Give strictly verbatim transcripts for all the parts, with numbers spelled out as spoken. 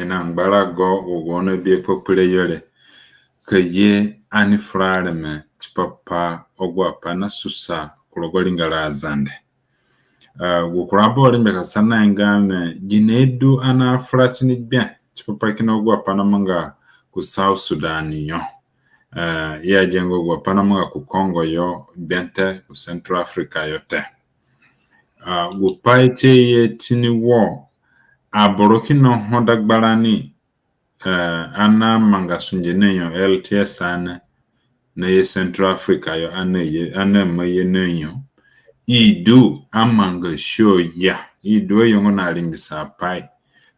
na ngbarago wa gu oni bi kpakpure yo re, ka ye ani fura areme tipa pa agu apai nasusa ku rogo ringara Azande. Eh, gu kura boro rengbe ka sanahe nga me, gine du ani afura tini gbe tipa pa kina agu apai namanga ku South Sudan yo. Eh, i agianga agu apai namanga ku Congo yo gbe te, ku Central Africa yo te. Ah, gu pai ti ye tini wo, aboro kina ho dagbarani, eh, ani namanga sunge na yo, L T S ani naye Central Africa yo, ani naye, ani naima ye na yo. I du amanga show ya, i du ayongo na ringbisa apai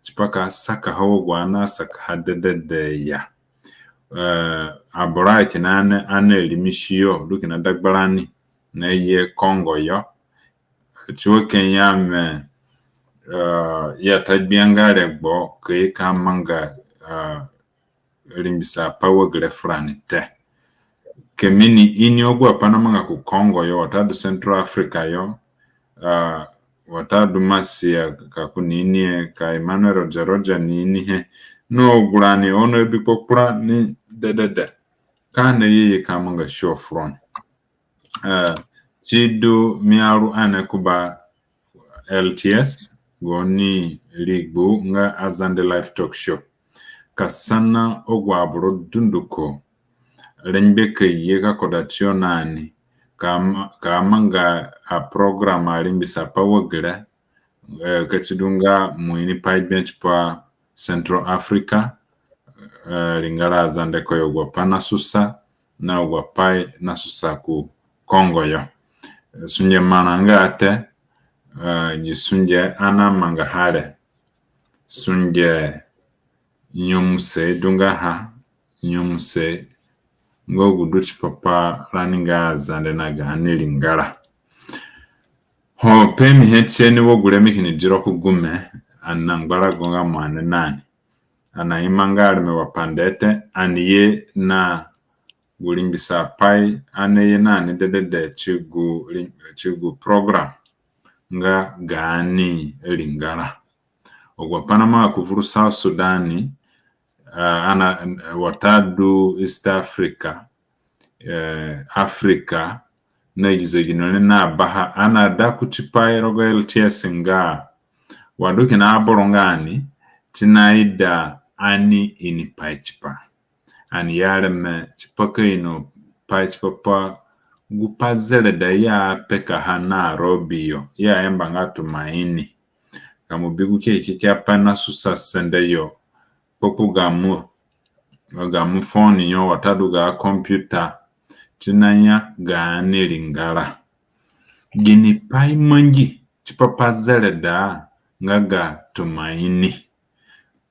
tipa ka sakaha wa gu ani nasakaha dedede ya. Eh, aboro akina ani, ani narimisi yo du kina dagbarani naye Congo yo. Ti wo ke ya me, eh, ya ta gbia nga regbo ka ye ka manga, eh, ringbisa apai wa gere furani te. Ka mi ni ini agu apai namanga ku Congo yo, watadu Central Africa yo, eh, watadu Masia ka ko ni inihe, ka Emmanuel Roger Roger ni inihe. Na agu rani oni abi kpakpurani dedede, ka ani naye ye ka manga show furoni. Eh, si du mi aru ani ku ba L T S, gaoni rigbu nga Azande Live Talk Show, ka sana agu aboro dunduko rengbe ka ye ka koda tiyo na ni, ka ma-, ka manga a program aringbisa apai wa gere, eh, ka si du nga mo ini pai gbe tipa Central Africa, eh, ringara Azande ko yo, agu apai nasusa, na agu apai nasusa ku Congo yo. Sunge marã nga te, eh, gi sunge ani namangaha re. Sunge nyemuse du nga ha, nyemuse nga gu du tipa pa rani nga Azande na gaani ringara. Ho pe mi he tie ni wa gure mi kini di ro ku gume, ani na ngbarago nga mo ani na ni. Ani naimanga areme wa pande te, ani ye na gu ringbisa apai ani naye na ni dedede ti gu ri-, ti gu program nga gaani ringara. Agu apai namanga ku vuru South Sudan, eh, ani na, watadu East Africa, eh, Africa, na gi zegino re na baha, ani naida kuti pai rogo L T S nga wa du kina aboro nga ani, ti naida ani ini pai tipaha. Ani ye areme tipa ka ino pai tipa pa gu pai zereda i apekaha Nairobi yo, i ayamba nga Tumaini. Ka mo bi gu kekekeapai nasusa sende yo, kpakpu gamo, gamo phone yo, watadu ga computer, ti naya gaani ringara. Ginipai mangi tipa pa zereda nga ga Tumaini?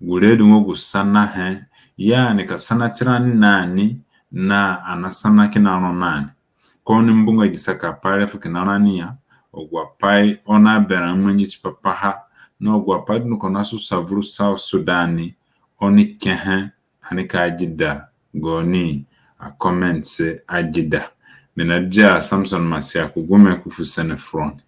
Gure du nga gu sanahe, ya ani ka sana tirani na ni, na ani nasana kina ro na ni. Ka oni mbunga gi saka pai re fu kina rani ya, agu apai oni aberã mangi tipa paha, na agu apai dunduko nasusa vuru South Sudan, oni kehe, ani ka gida gaoni a comments agida. Mi nadia Samson Masia ku gume ku fu sene furoni.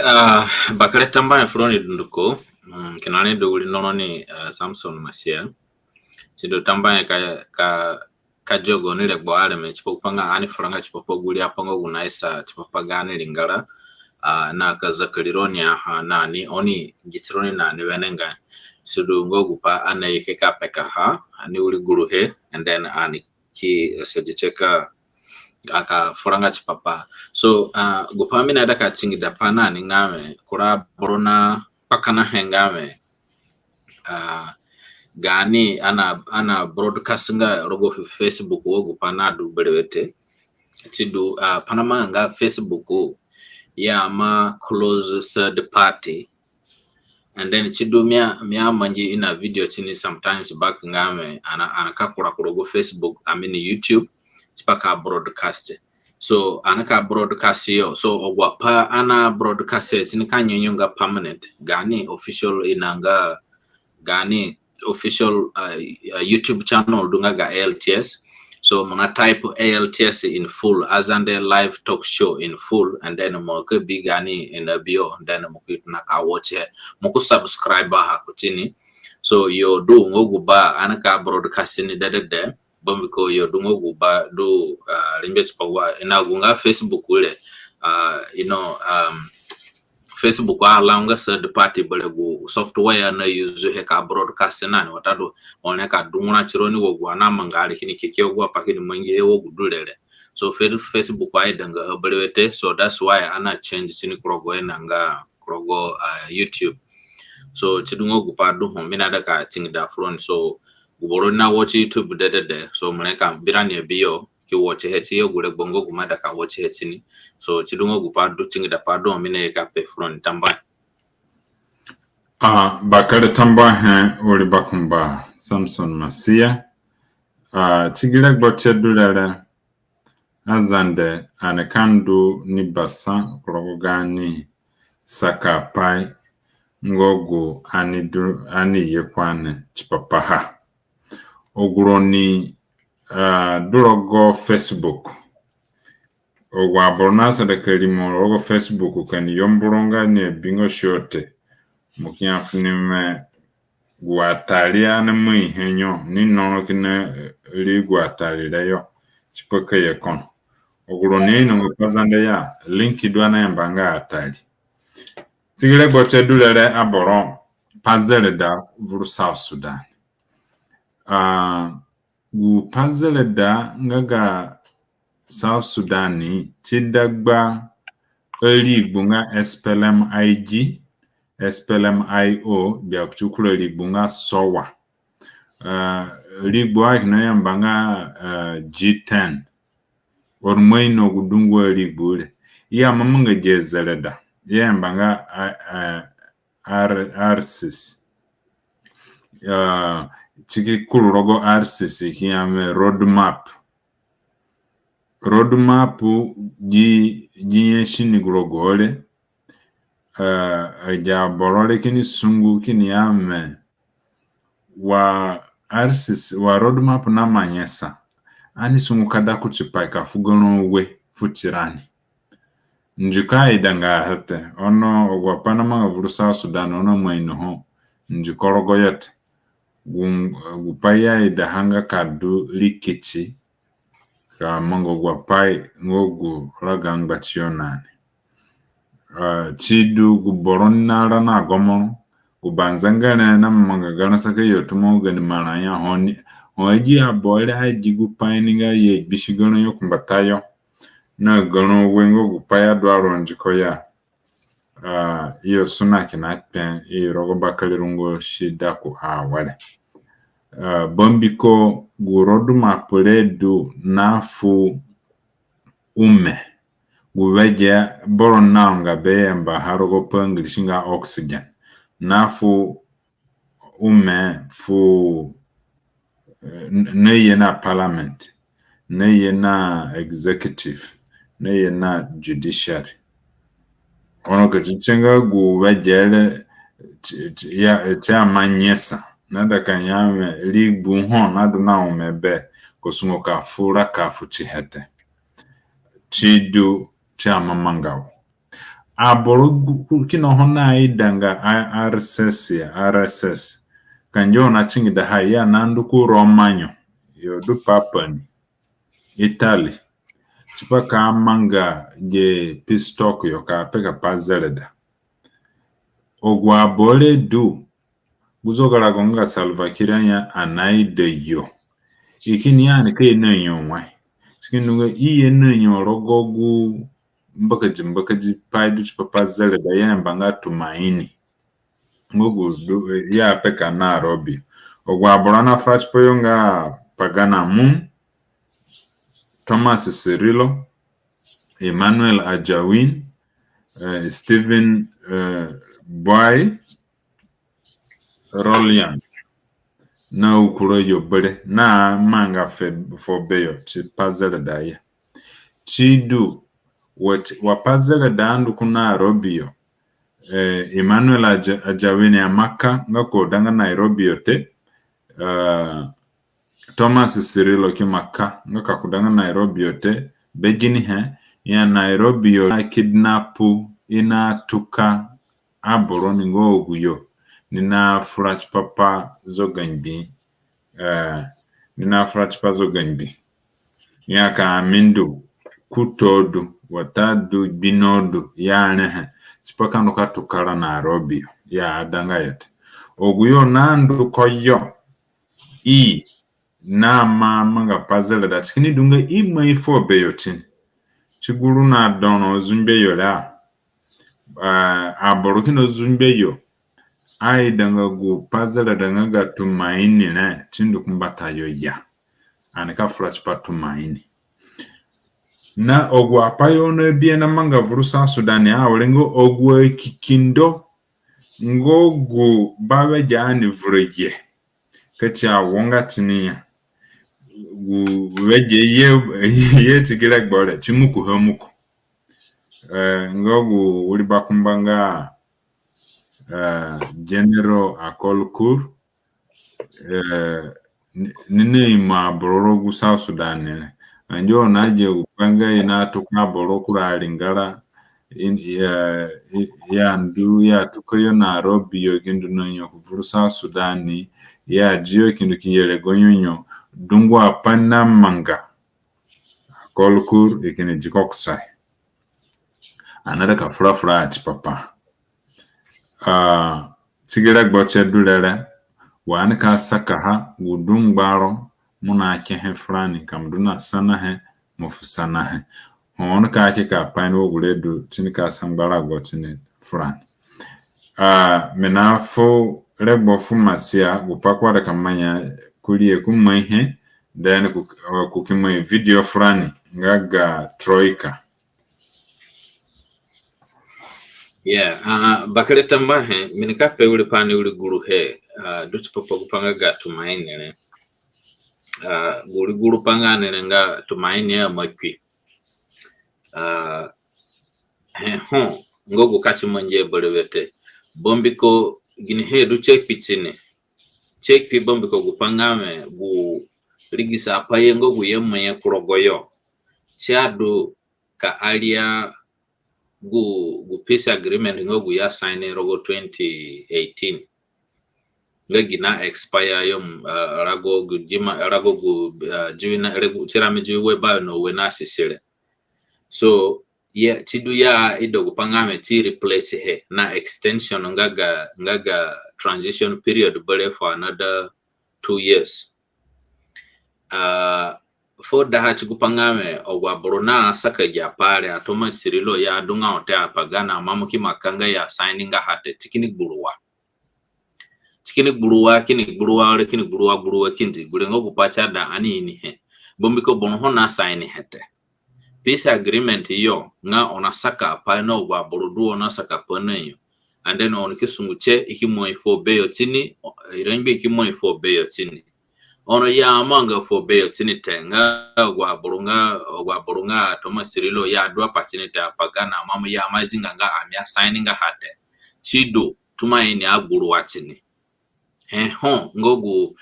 Ah, bakere tambuahe furoni dunduko. Mm, kina ni du wiri no roni, ah, Samson Masia. Sidu tambuahe ka, ka, ka zi gaoni regbo areme tipa gu pai nga ani furanga tipa pa gu riapai nga gu naisa tipa pa gaani ringara. Ah, na ka zakari roni aha na ni, oni giti roni na ni wenengai. Sidu nga gu pai ani naye ka pekaha, ani wiri guruhe, and then ani ki asadi tie ka, aka furanga tipa pa. So, ah, gu pai mi naida ka tingida pa na ni nga we, kura boro na kpakanahe nga we, ah, gaani ani na, ani na broadcast nga rogo Facebook wa gu pai nadu berewe te. Sidu, ah, pai namanga nga Facebook, i aima close third party. And then sidu mi a, mi amangi ina video tini sometimes back nga we, ani, ani ka kura ku rogo Facebook, I mean YouTube, tipa ka broadcast. So ani ka broadcast yo. So agu apai ani na broadcast tini ka nyenyonga permanent, gaani official ina nga, gaani official, uh, uh, YouTube channel du nga ga L T S. So mo na type A L T S in full, Azande live talk show in full, and then mo ka bi gaani in a bio, and then mo ki tona ka watch he, mo ki subscribe ha kutini. So yo du nga gu ba ani ka broadcast ni dedede, bambiko yo du nga gu ba du, ah, rengbe tipa gu, i na gu nga Facebook re, ah, you know, um, Facebook a allow nga third party, bere gu software na use he ka broadcast na ni, watadu oni ka dungura tironi wa gu ani amanga re kini keke agu apai kini mangi he wa gu du re re. So Fe-, Facebook aidanga ha berewe te. So that's why ani na change tini ku rogo he na nga ku rogo, ah, YouTube. So si du nga gu pai du ho mi naida ka tingida furoni. So gu boro ni na watch YouTube dedede, so mo rengbe ka bi rani a bio ki watch he ti yo, gu regbo nga gu mi aida ka watch he tini. So si du nga gu pai du, tingida pai du ho mi naye ka pe furoni. Tambuahe. Ah, bakere tambuahe, wiri bakumba Samson Masia. Ah, ti gi regbo tie du re re, Azande ani ka ndu ni basa ku rogo gaani sakapai nga gu ani du, ani ye ku ani tipa paha. Agu roni, ah, du rogo Facebook. Agu aboro na asada ka rimo rogo Facebook ka ni yambu ro nga ni abinga show te. Mo ki ya fu ni wẽ gu atari ani mai he yo, ni noro kina, eh, ri gu atari re yo tipa ka ye kono. Agu roni ainonga Pazande ya, link du ani ayamba nga atari. Ti gi regbo tie du re re, aboro, pa zereda vuru South Sudan. Ah, gu pa zereda nga ga South Sudan ni, ti dagba arigbu nga S P L M I G, S P L M I O, bia kuti kura rigbu nga SOWA. Eh, rigbu a kina yamba nga, eh, G ten. Ono mo ino gu dungu arigbu re, i amamanga gi zereda, i ayamba nga, eh, eh, R-, R six. Ah, ti ki kuru rogo R six, ki ya wẽ roadmap. Roadmap gi, gi nyasi ni gu rogo re. Eh, agi aboro re kini sungu kini ya wẽ wa R six, wa roadmap namanga sa, ani sungu ka da kuti pai ka fu garã ue fu tirani. Ndiko aidanga ha te. Ono agu apai namanga vuru South Sudan, ono mo ino ho, ndiko rogoyo te. Gu, gu pai i aidaha nga ka du rikiti, ka manga agu apai nga gu raga ngbatiyo na ni. Ah, si du gu boro ni nara na gomoro, gu banzengere namanga garã saka yo tumo gani marã ya ho ni, ho agi aboro re agi gu pai ni nga ye gbisi garã yo ku mbatayo. Na garã ue nga gu pai adu aro ndiko ya. Ah, iyo suna kina kpe, i rogo bakere rungo si da ku awere. Ah, bambiko gu roadmap re du na fu ume, gu wege boro naunga be yamba ha rogo pa English nga oxygen. Na fu ume fu, eh, n-, na ye na parliament, na ye na executive, na ye na judiciary. Ono ka ti tie nga gu wege re ti, ti, ya, ti amanga sa, naida ka ya wẽ rigbu ho nadu na ume be, ko sungo ka fu raka fu tihe te. Si du ti amamanga wo. Aboro gu-, gu-, kina ho naidanga R S S ya, R S S. Ka ngia ho na tingidaha ya na ndu ku Roma yo, yo du Papa ni, Italy. Tipa ka manga gi peace talk yo ka peka pa zereda. Agu aboro re du gu zogarago nga Salva Kiir aya ani naida yo. I kini ya ani ka ye na yo wai? Si kini ndu nga i ye na yo rogo gu mbakadi mbakadi pai du tipa pa zereda i ayamba nga Tumaini. Nga gu du, i apeka Nairobi. Agu aboro ani nafura tipa yo nga Pagan Amum, Thomas Cirillo, Emmanuel Ajawin, eh, Stephen, eh, Bwai, Rolian, na Ukuro yo bere, namanga fe-, fuo beyo tipa zereda ya. Si du wa ti-, wa pa zereda ndu ku Nairobi yo, eh, Emmanuel Aja-, Ajawin amaka nga ko danga Nairobi yo te, eh, Thomas Cirillo ki maka nga ka kuda nga Nairobi yo te, be ginihe? Ya Nairobi yo na kidnap, i na tuka aboro ni nga agu yo ni na fura tipa pa zoga ngbi. Eh, ni na fura tipa zoga ngbi. Ya ka ami ndu kuto du, watadu gbino du, ya rehe tipa ka ndu ka tuka ra Nairobi yo, ya adanga yo te. Agu yo na ndu ku yo, i na ma manga pa zereda ti kini du nga i mai fuo beyo tini. Ti gu ru na doro zungbe yo re a. Eh, aboro kina zungbe yo, aidanga gu pa zereda nga ga Tumaini re, ti ndu ku mbatayo ya. Ani ka fura tipa Tumaini. Na agu apai yo na bihe na manga vuru South Sudan, awere nga agu akikindo nga gu bawege ani vura ye. Ka ti awonga tini ya. Gu wege ye, ye ti gi regbo re, ti muku ha muku. Eh, nga gu wiri bakumba nga, eh, General Akol Koor, eh, ni, ni na imo aboro rogo gu South Sudan re. Anjo na ye gu pa nga i na tuka aboro kura aringara, i, eh, i, ya ndu, ya tuka yo Nairobi yo, gi ndu na yo ku vuru South Sudan, ya di yo ki ndu ki ye re gu nyonyo, dungu apai na manga. Akol Koor, i kini di ko kusayo. Ani naida ka fura fura tipa pa. Ah, ti gi regbo tie du re re, wa ani ka sakaha gu du ngbaro, mo na kehe furani, ka mo du na sanahe, mo fu sanahe. Ho oni ka ke ka pai ni wa gure du, tini ka sa ngbarago tini furani. Ah, mi na fu regbo fu Masia, gu pa ko aida ka manya kurii ku mai he, then ku, eh, ku ki mai video furani nga ga Troika. Yeah, ah, bakere tambuahe, mi nika pe wiri pai ni wiri guru he, ah, du tipa pa gu pa nga ga Tumaini re. Ah, gu wiri guru pa nga ni re nga Tumaini a makpi. Ah, he ho, nga gu ka ti mangi berewe te. Bambiko ginihe du ti kpi tini. Ti kpi bambiko gu pa nga wẽ gu rigisa pai ye nga gu i aima ye ku rogo yo, ti adu ka aria gu, gu peace agreement nga gu i asign rogo twenty eighteen. Nga gi na expire yo, ah, rago gu dima, rago gu, ah, diwi na, rago, ti rame diwi ue bawe na ue na sisi re. So, ye, ti du ya i du gu pa nga wẽ ti replace he na extension nga ga, nga ga transition period berewe for another two years. Ah, fu daha ti gu pa nga wẽ agu aboro na saka gi apai re, a Thomas Cirillo ya du nga ho te, a pa ga na mamu ki maka nga i asign nga ha te, ti kini gburuwa. Ti kini gburuwa, kini gburuwa, re kini gburuwa, gburuwa kindi. Gure nga gu pa ti aida ani inihe. Bambiko boro ho na sign he te. Peace agreement yo nga oni asaka apai na agu aboro du, oni asaka pai na yo. And then oni ki sungu tie, i ki moi fuo beyo tini, i rengbe i ki moi fuo beyo tini. Ono i amanga fuo beyo tini te, nga agu aboro nga, agu aboro nga Thomas Cirillo ya du apai tini te, a pa ga na mamu i ima zinga nga ami asign nga ha te. Ti du, Tumaini agburuwa tini. He ho, nga gu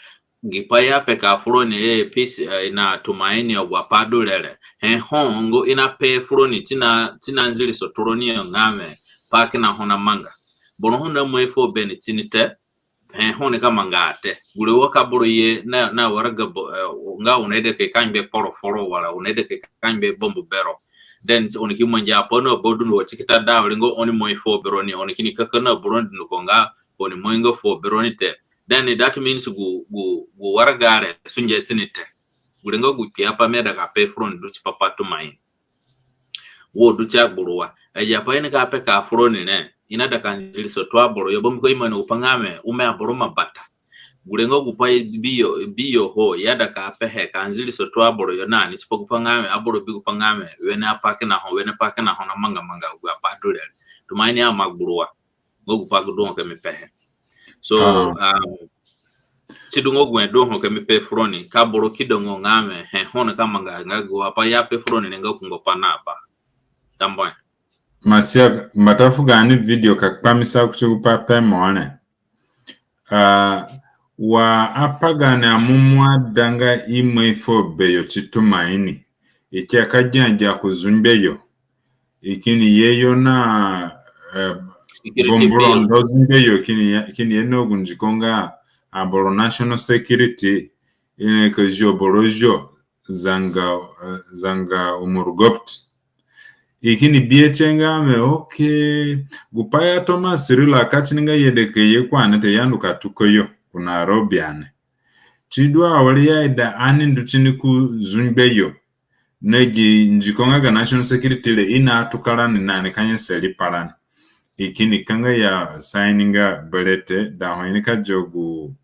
gi pa i apeka furoni, eh, peace, eh, na Tumaini agu apai du re re. He ho, nga i nape furoni, ti na, ti na nziriso turoni yo nga wẽ, pai kina ho na manga. Boro ho na moi fuo beni tini te, he ho ni ka manga a te. Gure wa ka boro ye na, na waraga bo, eh, nga u naida ka i ka ngbe kporo foro wala u naida ka i ka ngbe bambu bero. Then oni ki mangi apai na ba dunduko ti ki ta da were nga oni moi fuo beroni, oni kini kaka na boro dunduko nga oni moi nga fuo beroni te. Then that means gu, gu, gu waraga re sunge tini te. Gure nga gu kpiapai mi aida ka pe furoni du tipa pa Tumaini. Wo du ti agburuwa. Agi apai i nika peka furoni re, i naida ka nziriso tu aboro yo, bambiko i ima ino gu pa nga wẽ ome aboro ima bata. Gure nga gu pa i bi yo, bi yo ho, i aida ka pehe ka nziriso tu aboro yo na ni, tipa gu pa nga wẽ aboro bi gu pa nga wẽ wene apai kina ho, wene pai kina ho na manga manga agu apai du re re. Tumaini ima gburuwa. Nga gu pa du ho ka mi pehe. So, ah, um, si du nga gu he du ho ka mi pe furoni, ka boro ki du nga nga wẽ, he ho ni ka manga, nga gu apai i ape furoni ni nga kungbo pa na ba. Tambuahe. Masia, mbata fu gaani video ka kpamisa kuti gu pa pe mo re. Ah, Wa apai gani amumua adanga i mai fuo beyo ti tumaini. I kia ka gia gia ku zungbe yo. I kini ye yo na, eh, bomburondo zungbe yo kini ye, kini ye na gu ndiko nga aboro national security, i ni ka zio boro zio zanga, eh, zanga umur gopt. I kini bihe tie nga mi, okay. Gupai ya Thomas Cirillo aka ti ni nga i aida ka ye ku ani te, i andu ka tuko yo ku Nairobi ani. Ti du awere i aida ani ndu ti ni ku zungbe yo. Na gi ndiko nga ga national security re i na tuka rani na ni ka nyasa riipa rani. I kini ka nga i asign nga bere te, da ho i ni ka zi gu,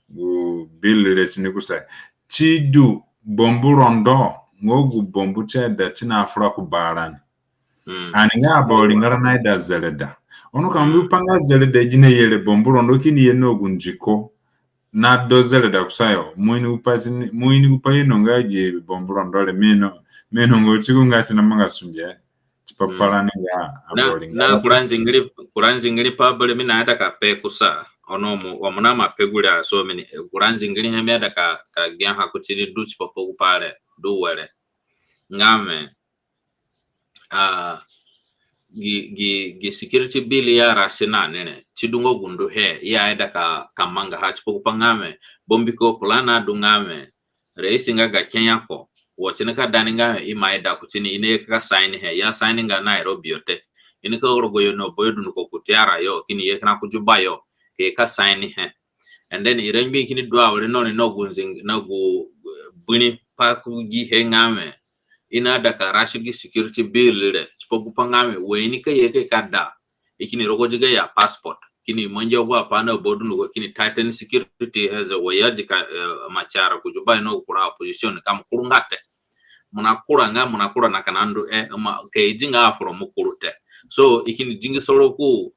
gu bill re ti ni kusayo. Ti du bomburondo nga gu bombu ti aida ti na fura ku ba rani. Ani nga aboro ringara naida zereda. Ono ka mo bi pa nga zereda, gine yere bomburondo kini ye na gu ndiko na du zereda kusayo. Mo ini gupai ti ni, mo ini gupai ino nga gi bomburondo re, mi ino, mi ino nga ti gu nga ti na manga sunge tipa pa rani nga aboro ringara. Na kura nzingiri, kura nzingiri pa bere mi naida ka pe kusa. Ono mo, wa mo na ma pe gure a, so mi ni, kura nzingiri he mi aida ka, ka giaha kuti ni du tipa pa gupai re du were. Nga mi, ah, gi, gi, gi security bill i arasi na ni re, ti du nga gu nduhe i aida ka, ka mangaha tipa gupai nga mi, bambiko plan adu nga mi, raisi nga ga Kenya ko, wa ti ni ka da ni nga mi, i ima ida kuti ni, i ni ye ka sign he, i asign nga Nairobi yo te. I ni ka rogo yo na bayo dunduko ku tiara yo, kini ye kina ku Juba yo, ki ye ka sign he. And then i rengbe kini du awere no ni na gu nzing-, na gu, eh, biri pa ku gi he nga mi, i naida ka rasi gi security bill re tipa gupai nga mi, wa i ni ka ye ka da, i kini rogo di gayo passport, kini mangi agu apai na ba dunduko, kini tighten security as a way ya di ka, eh, ma tiara ku Juba yo na gu kura opposition ka mo kuru nga te. Mo na kura nga, mo na kura na ka na ndu, eh, ma, ka i di nga afuro mo kuru te. So i kini dingi soro ku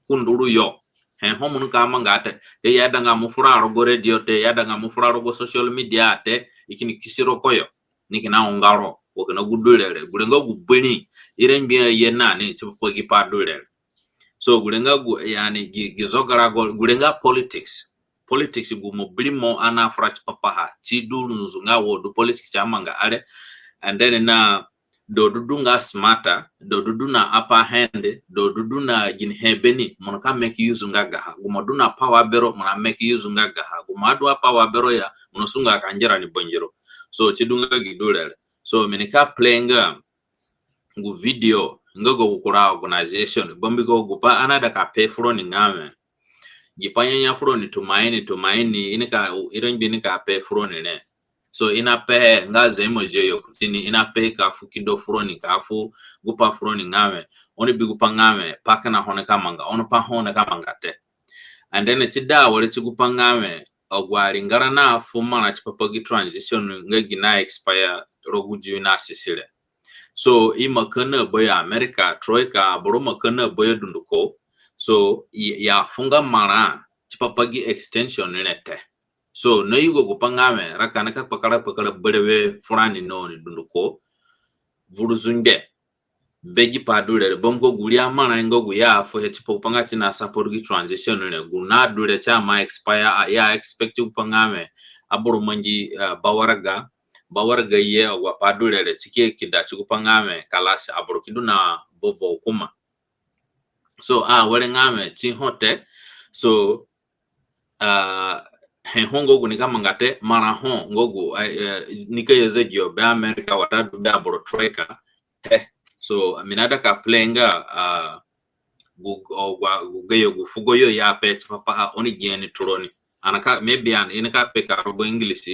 ku nduru yo. He ho mo nika manga te. Te i aidanga mo fura rogo radio te, i aidanga mo fura rogo social media te, i kini kisi roko yo. Ni kina unga ro, wa kina gu du re re. Gure nga gu biri i rengbe aye na ni tipa pa gi pai du re re. So gure nga gu, yani, gi, gi zogarago, gure nga politics. Politics gu mo biri mo ana fura tipa paha. Ti du nzunzu nga wo du politics amanga are. And then na do du du nga smarter, do du du na upper hand, do du du na ginihe beni, mo nika make use nga gaha. Gu mo du na power bero, mo na make use nga gaha. Gu mo adu a power bero ya, mo na sunga ka ngira ni bangiro. So ti du nga gi du re re. So mi nika play nga gu video nga gu kura organization. Bambiko gupai ani aida ka pe furoni nga mi, gi pai nyanya furoni tumaini, tumaini, i nika, i rengbe i nika pe furoni re. So i na pe nga ze mo zio yo kuti ni, i na pe ka fu kido furoni, ka fu gupai furoni nga mi, oni bi gupai nga mi, pai kina ho nika manga, ono pai ho nika manga te. And then ti da awere ti gupai nga mi, agu aringara na fu marã tipa pa gi transition nga gi na expire rogo gu di i na sisi re. So i ima ka na bayo America, Troika, aboro ima ka na bayo dunduko. So i, i afunga marã tipa pa gi extension re te. So nayugo gupai nga mi, raka nika kpakara kpakara berewe furani na oni dunduko. Vuru zungbe be gi pai du re re, bambiko gu ri amarã nga gu i afuhe tipa gupai nga ti na support gi transition re, gu na du re ti ima expire, a, i a expect gupai nga mi, aboro mangi, eh, bawaraga, bawaraga ye, agu apai du re re, ti ki kida ti gupai nga mi, kalasi, aboro ki du na vovo hukuma. So awere nga mi ti ho te. So, ah, he ho nga gu nika manga te, marã ho nga gu, eh, eh, nika ye zegino be America watadu be aboro Troika. He. So mi naida ka play nga, ah, gu, o, gu, gu gayo gu fugo yo i ape tipa pa, ah, oni gia ni turoni. Ani nika, maybe ani, i nika pe ka rogo English,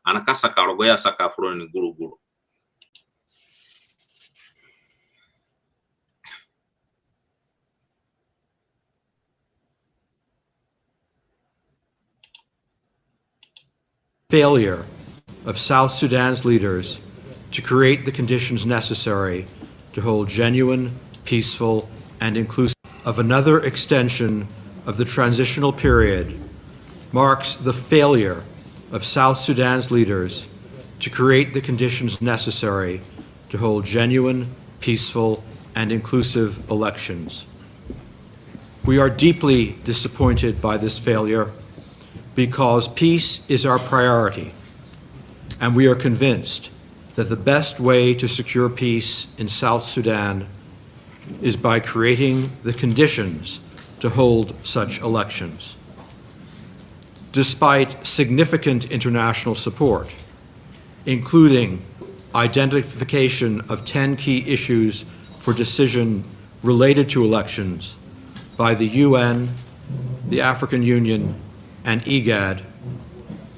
ani nika saka rogo ya saka furoni guruguru. Failure of South Sudan's leaders to create the conditions necessary to hold genuine, peaceful, and inclusive of another extension of the transitional period marks the failure of South Sudan's leaders to create the conditions necessary to hold genuine, peaceful, and inclusive elections. We are deeply disappointed by this failure Because peace is our priority, and we are convinced that the best way to secure peace in South Sudan is by creating the conditions to hold such elections. Despite significant international support, including identification of ten key issues for decision related to elections by the U N, the African Union, and IGAD,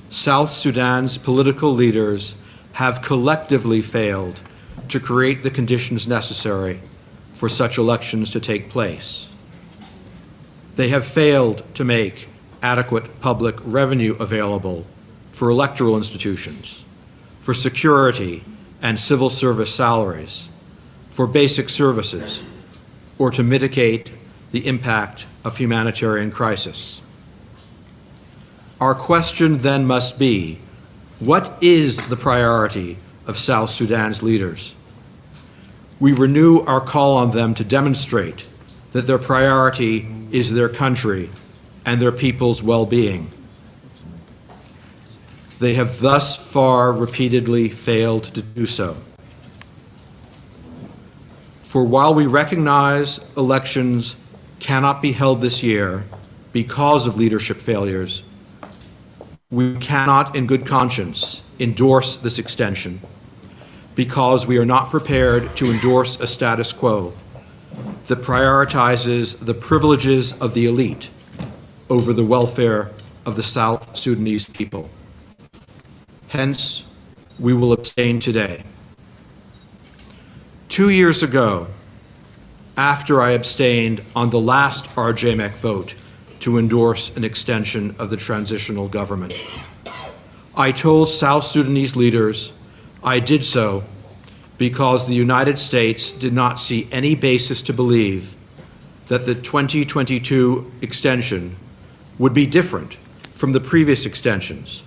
South Sudan's political leaders have collectively failed to create the conditions necessary for such elections to take place. They have failed to make adequate public revenue available for electoral institutions, for security and civil service salaries, for basic services, or to mitigate the impact of humanitarian crisis. Our question then must be, what is the priority of South Sudan's leaders? We renew our call on them to demonstrate that their priority is their country and their people's well-being. They have thus far repeatedly failed to do so. For while we recognize elections cannot be held this year because of leadership failures, we cannot in good conscience endorse this extension because we are not prepared to endorse a status quo that prioritizes the privileges of the elite over the welfare of the South Sudanese people. Hence, we will abstain today. Two years ago, after I abstained on the last RJMEC vote to endorse an extension of the transitional government, I told South Sudanese leaders I did so because the United States did not see any basis to believe that the twenty twenty-two extension would be different from the previous extensions,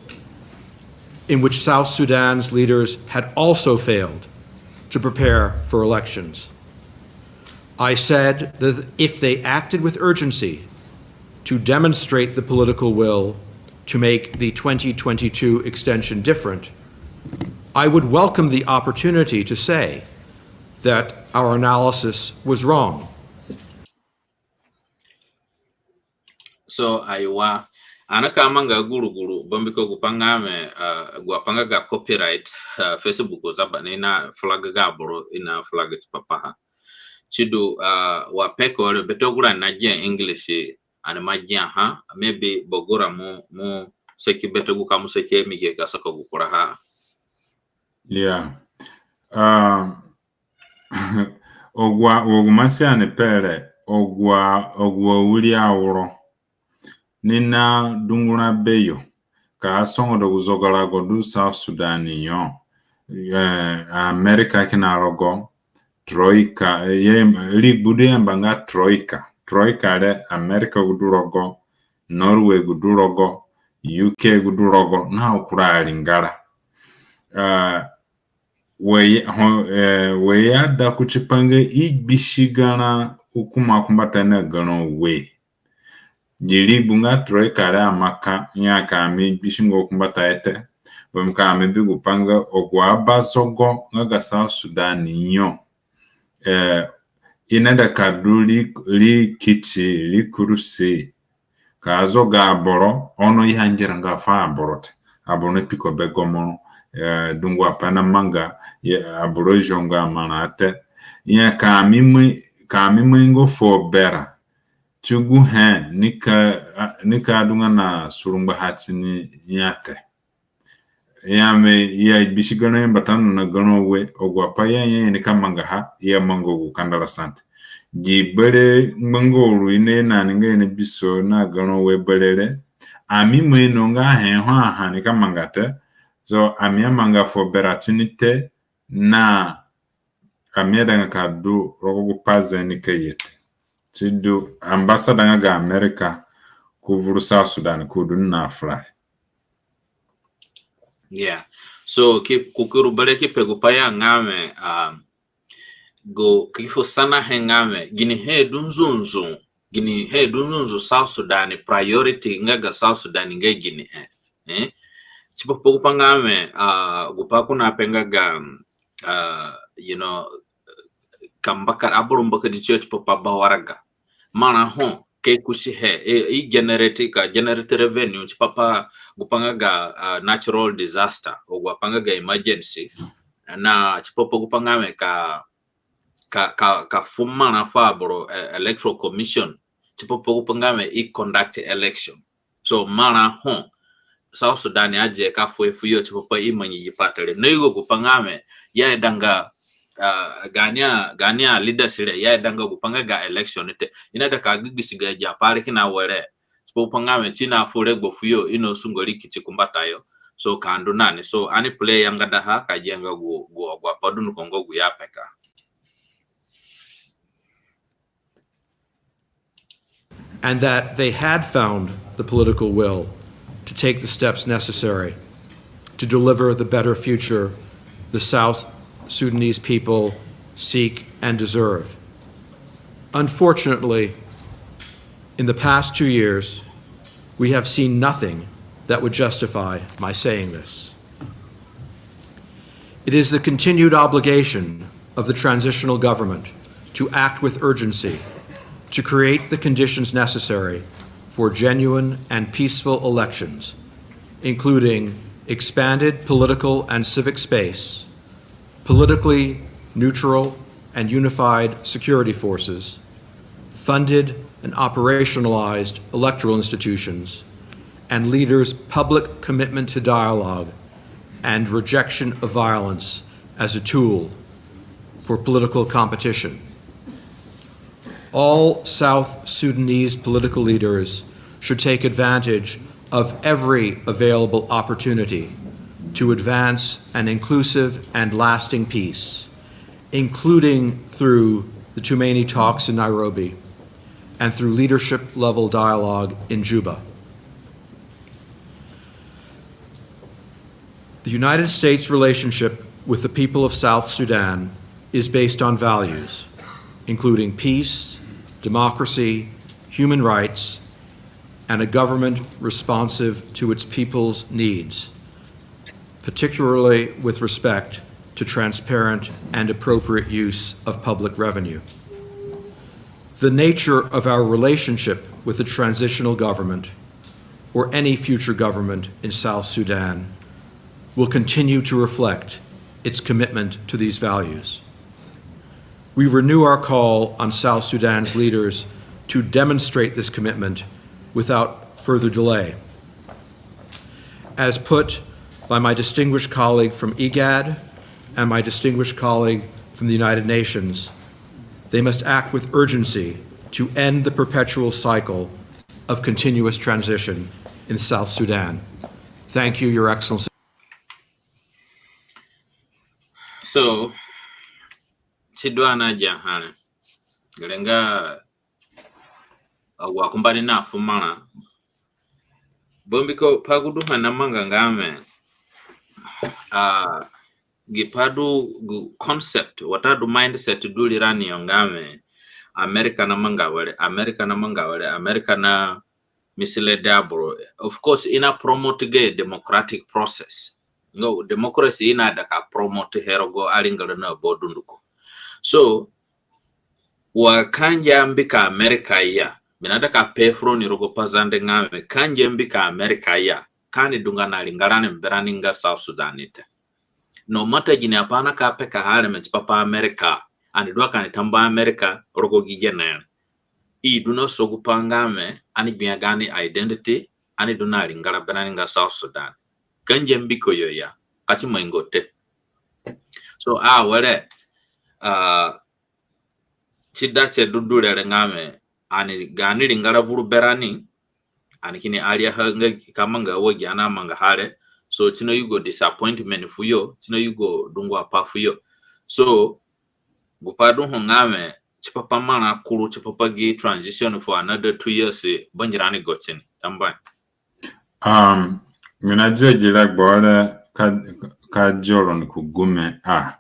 in which South Sudan's leaders had also failed to prepare for elections. I said that if they acted with urgency to demonstrate the political will to make the twenty twenty-two extension different, I would welcome the opportunity to say that our analysis was wrong. So, aiwa, ani ka manga guruguru, bambiko gu pai nga mi, uh, gu apai nga ga copyright, uh, Facebook zaba ni na flag ga aboro, i na flag tipa paha. Sidu, uh, wa peko re, bete gu ra na gia English, ani ma gia ha, maybe bogura mu, mu seki bete gu ka mu seki mi ge ka saka gu kura ha. Yeah. Uh, agu, agu masi ani pere, agu, agu awiri auro ni na dungura beyo ka songoda gu zogarago du South Sudan yo. Eh, America kina rogo, Troika, eh, ye, ri gbudu yamba nga Troika. Troika re America gu du rogo, Norway gu du rogo, U K gu du rogo, na kura aringara. Uh, we, ho, eh, we ya da kuti pa nga i gbisi garã ukuma kumbata na garã we. Gi rigbu nga Troika re amaka, ya ka mi gbisi nga kumbata ete, bambiko mi bi gu pa nga agu abazogo nga ga South Sudan yo. Eh, i naida ka du ri, ri kiti, ri kurusi, ka zoga aboro, ono i ha ngera nga fu aboro te. Aboro na piko be gomoro, eh, dungu apai na manga, ya, aboro zonga marã te. Ya ka mi mai, ka mi mai ngo fu bera. Ti gu he, ni ka, a, ni ka du nga na surungba ha ti ni ya te. Ya mi ya gbisi garã yo mbata no na garã we, agu apai ya, ya, ya ni ka manga ha, ya manga gu kandara sante. Gi bere ngbanga uru i na ye na ni nga i ni biso na garã we bere re. Ami mai no nga he ho a ha ni ka manga te. So, ami amanga fu bera ti ni te na ami aidanga ka du rogo gu pa ze ni ka ye te. Sidu ambassador nga ga America ku vuru South Sudan ku du na fura. Yeah. So, ki, ku kuru bere ki pe gu pa ya nga mi, um, gu, ki fu sanahe nga mi, ginihe du nzunzu, Ginihe du nzunzu South Sudan priority nga ga South Sudan nga ginihe? Eh? Tipa pa gupai nga wẽ, ah, gupai ko naape nga ga, ah, you know, ka mbakadi, aboro mbakadi tiyo tipa pa ba waraga. Marã ho ka i kusihe, i, i generate, ka generate revenue tipa pa gupai nga ga, ah, natural disaster, agu apai nga ga emergency, na tipa pa gupai nga wẽ ka, ka, ka, ka fu marã fu aboro, eh, Electoral Commission, tipa pa gupai nga wẽ i conduct election. So marã ho South Sudan adia ka fuhe fuyo tipa pa i mangi gi pai te re. Na yugo gupai nga wẽ, i aidanga, ah, gaani a, gaani aleaders re, i aidanga gupai nga ga election te. I naida ka gigisi agi apai re kina were. Tipa gupai nga wẽ si nafu regbo fuyo, i nasungo ri kiti kumbatayo. So ka ndu na ni. So ani pray yangadaha ka gia nga gu, gu, agu apai dunduko nga gu i apeka. And that they had found the political will to take the steps necessary to deliver the better future the South Sudanese people seek and deserve. Unfortunately, in the past two years, we have seen nothing that would justify my saying this. It is the continued obligation of the transitional government to act with urgency to create the conditions necessary for genuine and peaceful elections, including expanded political and civic space, politically neutral and unified security forces, funded and operationalized electoral institutions, and leaders' public commitment to dialogue and rejection of violence as a tool for political competition. All South Sudanese political leaders should take advantage of every available opportunity to advance an inclusive and lasting peace, including through the Tumaini talks in Nairobi and through leadership level dialogue in Juba. The United States' relationship with the people of South Sudan is based on values, including peace, democracy, human rights, and a government responsive to its people's needs, particularly with respect to transparent and appropriate use of public revenue. The nature of our relationship with the transitional government or any future government in South Sudan will continue to reflect its commitment to these values. We renew our call on South Sudan's leaders to demonstrate this commitment without further delay. As put by my distinguished colleague from IGAD and my distinguished colleague from the United Nations, they must act with urgency to end the perpetual cycle of continuous transition in South Sudan. Thank you, Your Excellency. So, si du ani agiaha re. Gere nga agu akumba ni nafu marã. Bambiko pa gu du ho namanga nga wẽ, ah, gi pa du gu concept, watadu mindset du rirani yo nga wẽ, America namanga were, America namanga were, America na mislead aboro. Of course, i na promote gayo democratic process. Nga democracy i naida ka promote he rogo aringara na aboro dunduko. So, wa ka ngia mbiko America ya, mi naida ka pe fu roni rogo Pazande nga wẽ, ka ngia mbiko America ya, ka ani dunga na ringara ni berani nga South Sudan te. No matter gini apai ani ka pekaha areme tipa pa America, ani du a ka ani tambuaha America rogo gi gene re. I du na sogupai nga wẽ ani gbia gaani identity, ani du na ringara berani nga South Sudan. Ka ngia mbiko yo ya, ka ti maingo te. So, awere, ah, ti da ti du du re re nga wẽ, ani gaani ringara vuru berani, ani kini ariaha nga ka manga wa gi ani amangaha re. So, ti nayugo disappointment fuyo, ti nayugo dungu apai fuyo. So, gu pa du ho nga wẽ, tipa pa marã kuru, tipa pa gi transition for another two years, bangirani go tini. Tambuahe. Um, mi nadia gi regbo re ka, ka dia roni ku gume a.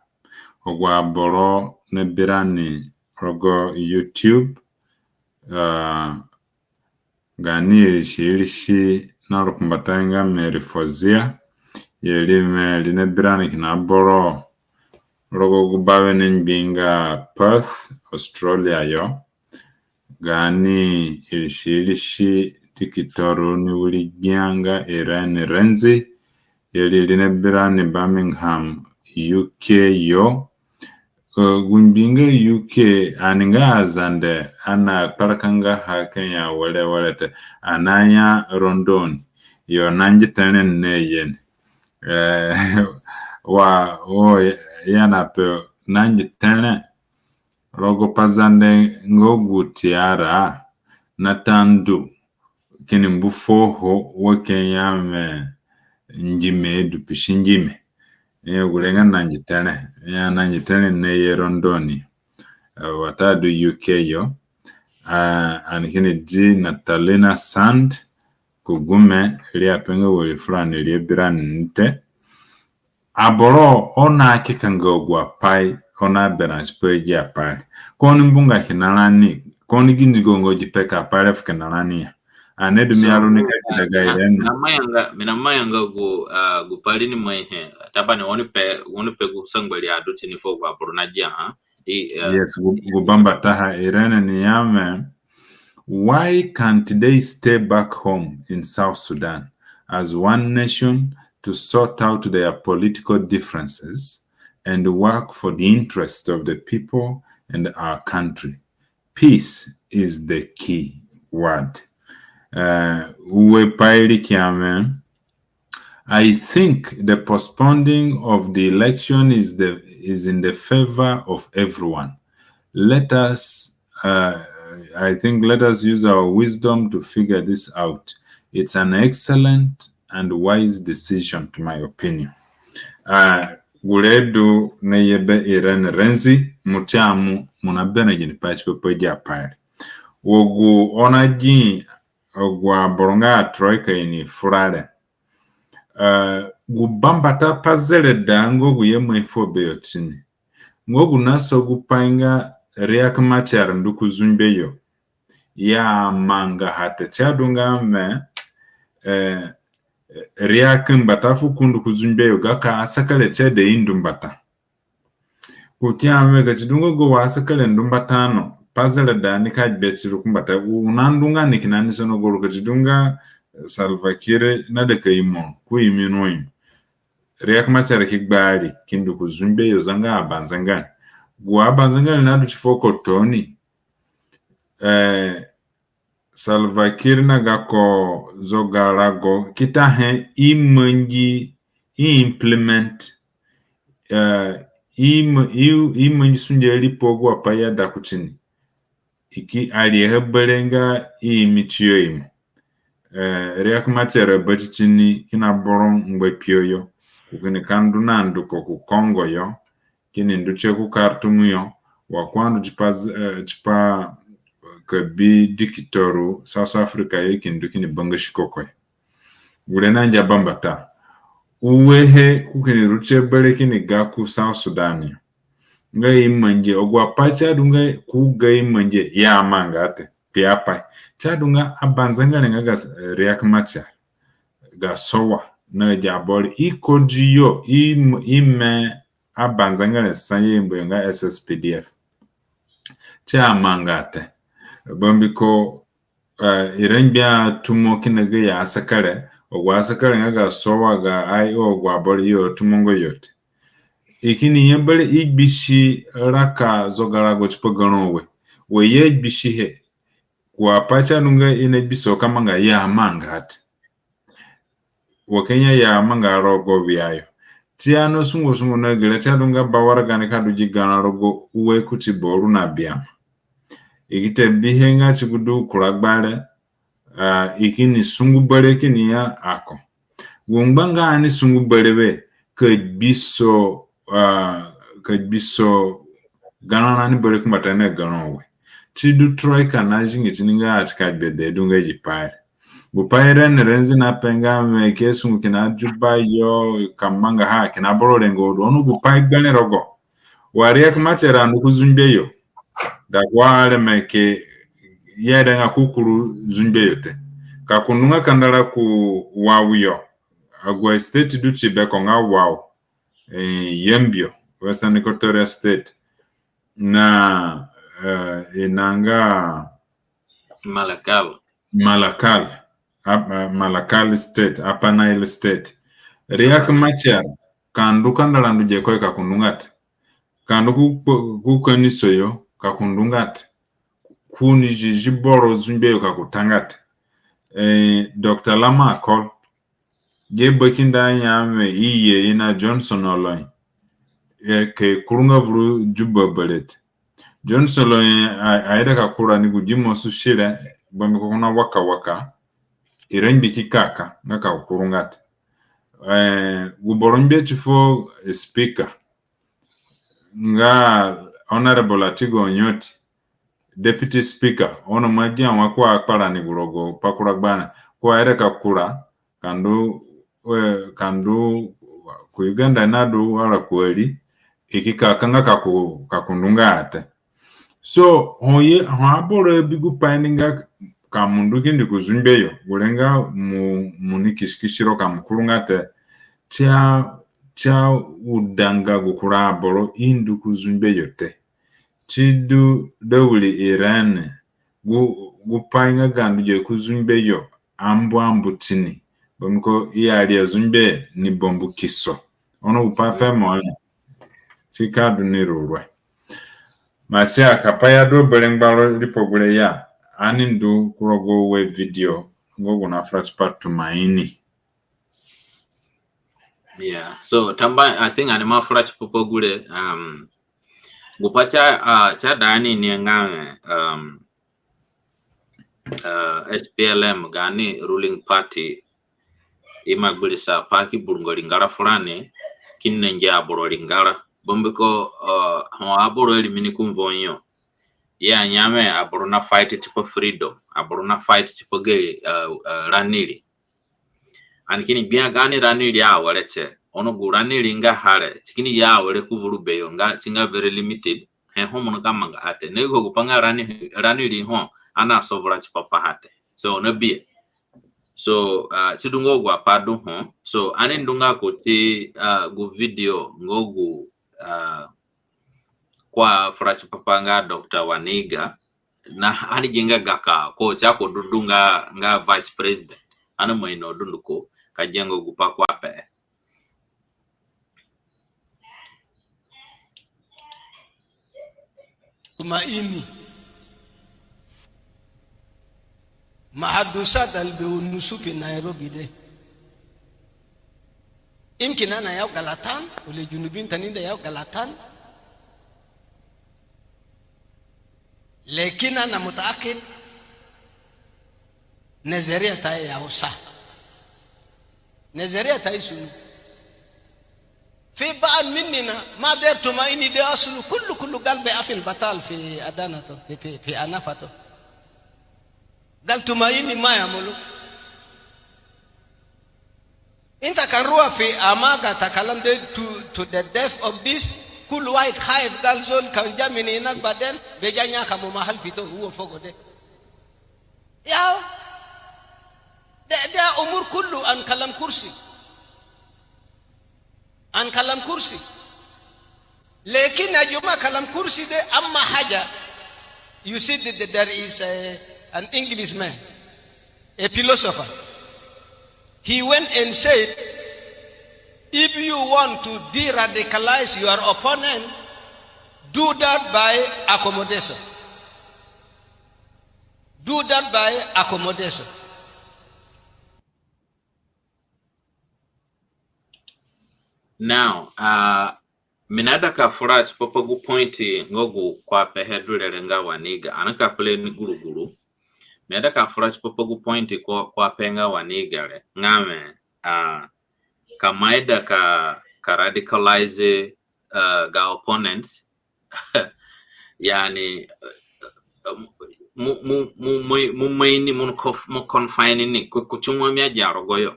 Agu aboro nabi rani rogo YouTube, Gaani irisi irisi na rukumbatayo nga Mary Fozia, yeri me ri nabi rani kina boro rogo gu bawene ngbi nga Perth, Australia yo. Gaani irisi irisi dikitoru ni wiri gbia nga Irene Renzi, yeri ri nabi rani Birmingham, U K yo. Gu ngbi nga U K, ani nga Azande, ani akparaka nga ha Kenya were were te, ani aya London yo. Nangi tere ni naye ni. Wa, wo, ya na pe nangi tere rogo Pazande nga gu tiara na tandu kini mbu fuoho wa Kenya me ngime du pisi ngime. Gure nga nangi tere, ya nangi tere ni naye London watadu U K yo. Ani kini di Natalina Sand ku gume, ri ape nga wari furani ri abi rani ni te. Aboro oni akekanga agu apai oni aberã tipa agi apai re. Ka oni mbunga kina rani, ka oni gindigo nga gi pekapai re fu kina rani ya. Ani du mi aru ni ka kida ga Irene. Mi namayanga gu, gu pai re ni mai he. Tabani oni pe, oni pe gu sangba ri adu tini fu agu aboro nagia ha. Yes, gu, gu bambataha Irene ni ya me, why can't they stay back home in South Sudan as one nation to sort out their political differences and work for the interest of the people and our country? Peace is the key word. Ue pai re ki ya me, I think the postponing of the election is the, is in the favor of everyone. Let us, uh, I think let us use our wisdom to figure this out. It's an excellent and wise decision, to my opinion. Uh, gure du naye be Irene Renzi, mo ti amu, mo naberã gini pai tipa pa agi apai re. Wa gu oni agi, agu aboro nga a Troika ini fura re. Gu bambata pa zereda nga gu ye mai fuo beyo tini nga gu nasa gu pai nga Riek Machar ndu ku zungbe yo, ya mangaha te. Ti adunga me, eh, Riek mbata fu ko ndu ku zungbe yo, gako asekere ti aida i ndu mbata. Ko ki ya me ka ti du nga gu wa asekere ndu mbata no, pa zereda ni ka gbe ti ru ku mbata, u na ndu nga ni kina ni sono goro ka ti du nga Salva Kiir naida ka imo ku imi no imo. Riek Machar ki gbari ki ndu ku zungbe yo zanga abanzengere. Gu abanzengere nadu ti fuo ko tooni, eh, Salva Kiir na gako zogarago ki ta he i mangi i implement, eh, i ma-, i, i mangi sunge riipa agu apai ya da kutini. I ki ariaha bere nga i imi tiyo imo. Eh, Riek Machar abati tini kina boro ngba kpio yo. Ko kini ka ndu na nduko ku Congo yo, kini ndu tie ku Khartoum yo, wa ko andu tipa, eh, tipa ka bi dikitoru South Africa yo, kini ndu kini bangasi koko yo. Gure nangia bambata. Uehe ko kini ru tie bere kini ga ku South Sudan yo. Nga i mangi, agu apai ti adunga ko ga i mangi, ya manga te. Kpiapai. Ti adunga abanzengere nga ga, eh, Riek Machar, ga SSOA, na agi aboro i kodi yo, i, i me abanzengere sa ye mbu yo nga S S P D F. Ti amanga te. Bambiko, eh, i rengbe atumo kina gayo asekere, agu asekere nga ga SSOA, ga I O, agu aboro i atumonga yo te. I kini ya bere i gbisi raka zogarago tipa garã ue. Wa i agbisihe, agu apai ti adunga i nagbisa ka manga, ya manga te. Wa Kenya ya manga rogo wia yo. Ti ani sungu sungu na gere ti adunga bawaraga nika du gi garã rogo ue kuti boro na biama. I ki ta bihe nga ti gu du kura gbare, ah, i kini sungu bere kini ya ako. Gu ngba nga ani sungu bere we, ka gbiso, ah, ka gbiso garã rani bere ku mbata na garã ue. Ti du Troika na zingi tini nga ati ka gbede du nga gi pai re. Gu pai re ni renzi na pe nga me ke sungu kina Juba yo ka mangaha kina boro rengo du. Ono gu pai gbere rogo. Wa Riek Machar andu ku zungbe yo. Da gu areme ke ya ida nga ku kuru Zungbe yo te. Ka ku ndunga kandara ku Wau yo. Agu a state du ti beko nga Wau, eh, Yambio, Western Equatoria State, na, eh, i na nga Malakal. Malakal, Ap-, eh, Malakal State, Upper Nile State. Riek Machar, ka ndu kandara ndu ye ko ka ku ndunga te. Ka ndu ku, ku, ku kanisa yo, ka ku ndunga te. Ku ni zizi boro Zungbe yo ka ku ta nga te. Eh, Doctor Lama Akol, gi bakindo anya mi i ye i na Johnson Olony. Eh, ka i kuru nga vuru Juba berewe te. Johnson Olony a, aida ka kura ni gu gi mosu sire, bambiko ko na waka waka. I rengbe ki kaka, nga ka kuru nga te. Eh, gu boro ngbe ti fuo, eh, speaker. Nga Honorable Atigo Onyoti, Deputy Speaker, ono ma gia wa ko akpara ni gu rogo pa kura gbana, ko aida ka kura, ka ndu, eh, ka ndu ku Uganda na du wara ku ari, i ki kaka nga ka ku, ka ku ndunga te. So, ho ye, ho aboro bi gu pai ni nga ka mo ndu kindi ku Zungbe yo, gure nga mo, mo ni kisikisiro ka mo kuru nga te, tia, tia udanga gu kura aboro i ndu ku Zungbe yo te. Ti du da wiri Iran, gu, gu pai nga ga ndu ye ku Zungbe yo, ambu ambu tini. Bambiko i ari a Zungbe ni bambu kiso. Ono gu pai pe mo re. Si ka du ni ruru e. Masia ka pa ya du bere ngbaro ripo gure ya. Ani ndu ku rogo we video nga gu na fura tipa Tumaini. Yeah. So, tamba, I think ani ma fura tipa pa gure, um, gu pa ti a, ah, ti ada ani ni nga, um, uh, S P L M gaani ruling party ima gbirisa pa ki burungo ringara furani, ki nenge aboro ringara. Bambiko, uh, ho aboro arimi ni ku nvo yo, i aya mi aboro na fight tipa freedom, aboro na fight tipa ga, uh, uh, raniri. Ani kini gbia gaani raniri awere tie. Ono gu raniri nga ha re, ti kini ye awere ku vuru beyo nga, ti nga very limited. He ho mo nika manga ha te. Na yugo gu pa nga rani, raniri ho ani asovura tipa paha te. So, na bihe. So, uh, si du nga gu apai du ho. So, ani ndu nga kuti, uh, gu video nga gu, uh, ko afura tipa pa nga Doctor Wani Igga. Na ani gi nga gako ko ti ako du du nga, nga vice president. Ani ima ino dunduko ka gia nga gu pa ko ape. Tumaini. Mahadusat al bi unusu fi Nairobi de. Imkin ana yau galatan, wala Junubin tanin de yau galatan. Lakin ana mutaakid, nazariya tai yau sah. Nazariya tai sunu. Fi baad minina ma der tumaini de asulu kullu, kullu gal bi afil batal fi adanatu, fi, fi, fi anafatu. Gal tumaini ma yamulu. Inta kan rua fi amaga ta kalam de to, to the death of this, kullu wahid khaif gal zol kan ja min inak baden, be ja nyaka mo mahal fito huwa fogo de. Ya, de, de umur kullu an kalam kursi. An kalam kursi. Lakin ya juma kalam kursi de amma haja. You see that there is a, an Englishman, a philosopher. He went and said, if you want to de-radicalize your opponent, do that by accommodation. Do that by accommodation. Now, uh, mi naida ka fura tipa pa gu point nga gu ko apehe du re re nga Wani Igga. Ani ka play ni guruguru. Mi aida ka fura tipa pa gu point ko, ko ape nga Wani Igga re. Nga mi, uh, ka mo aida ka, ka radicalize, uh, ga opponents. Yani, uh, mo, mo, mo, mo, mo mai ni, mo conf-, mo confine ni, ku, kuti wai mi agia rogoyo.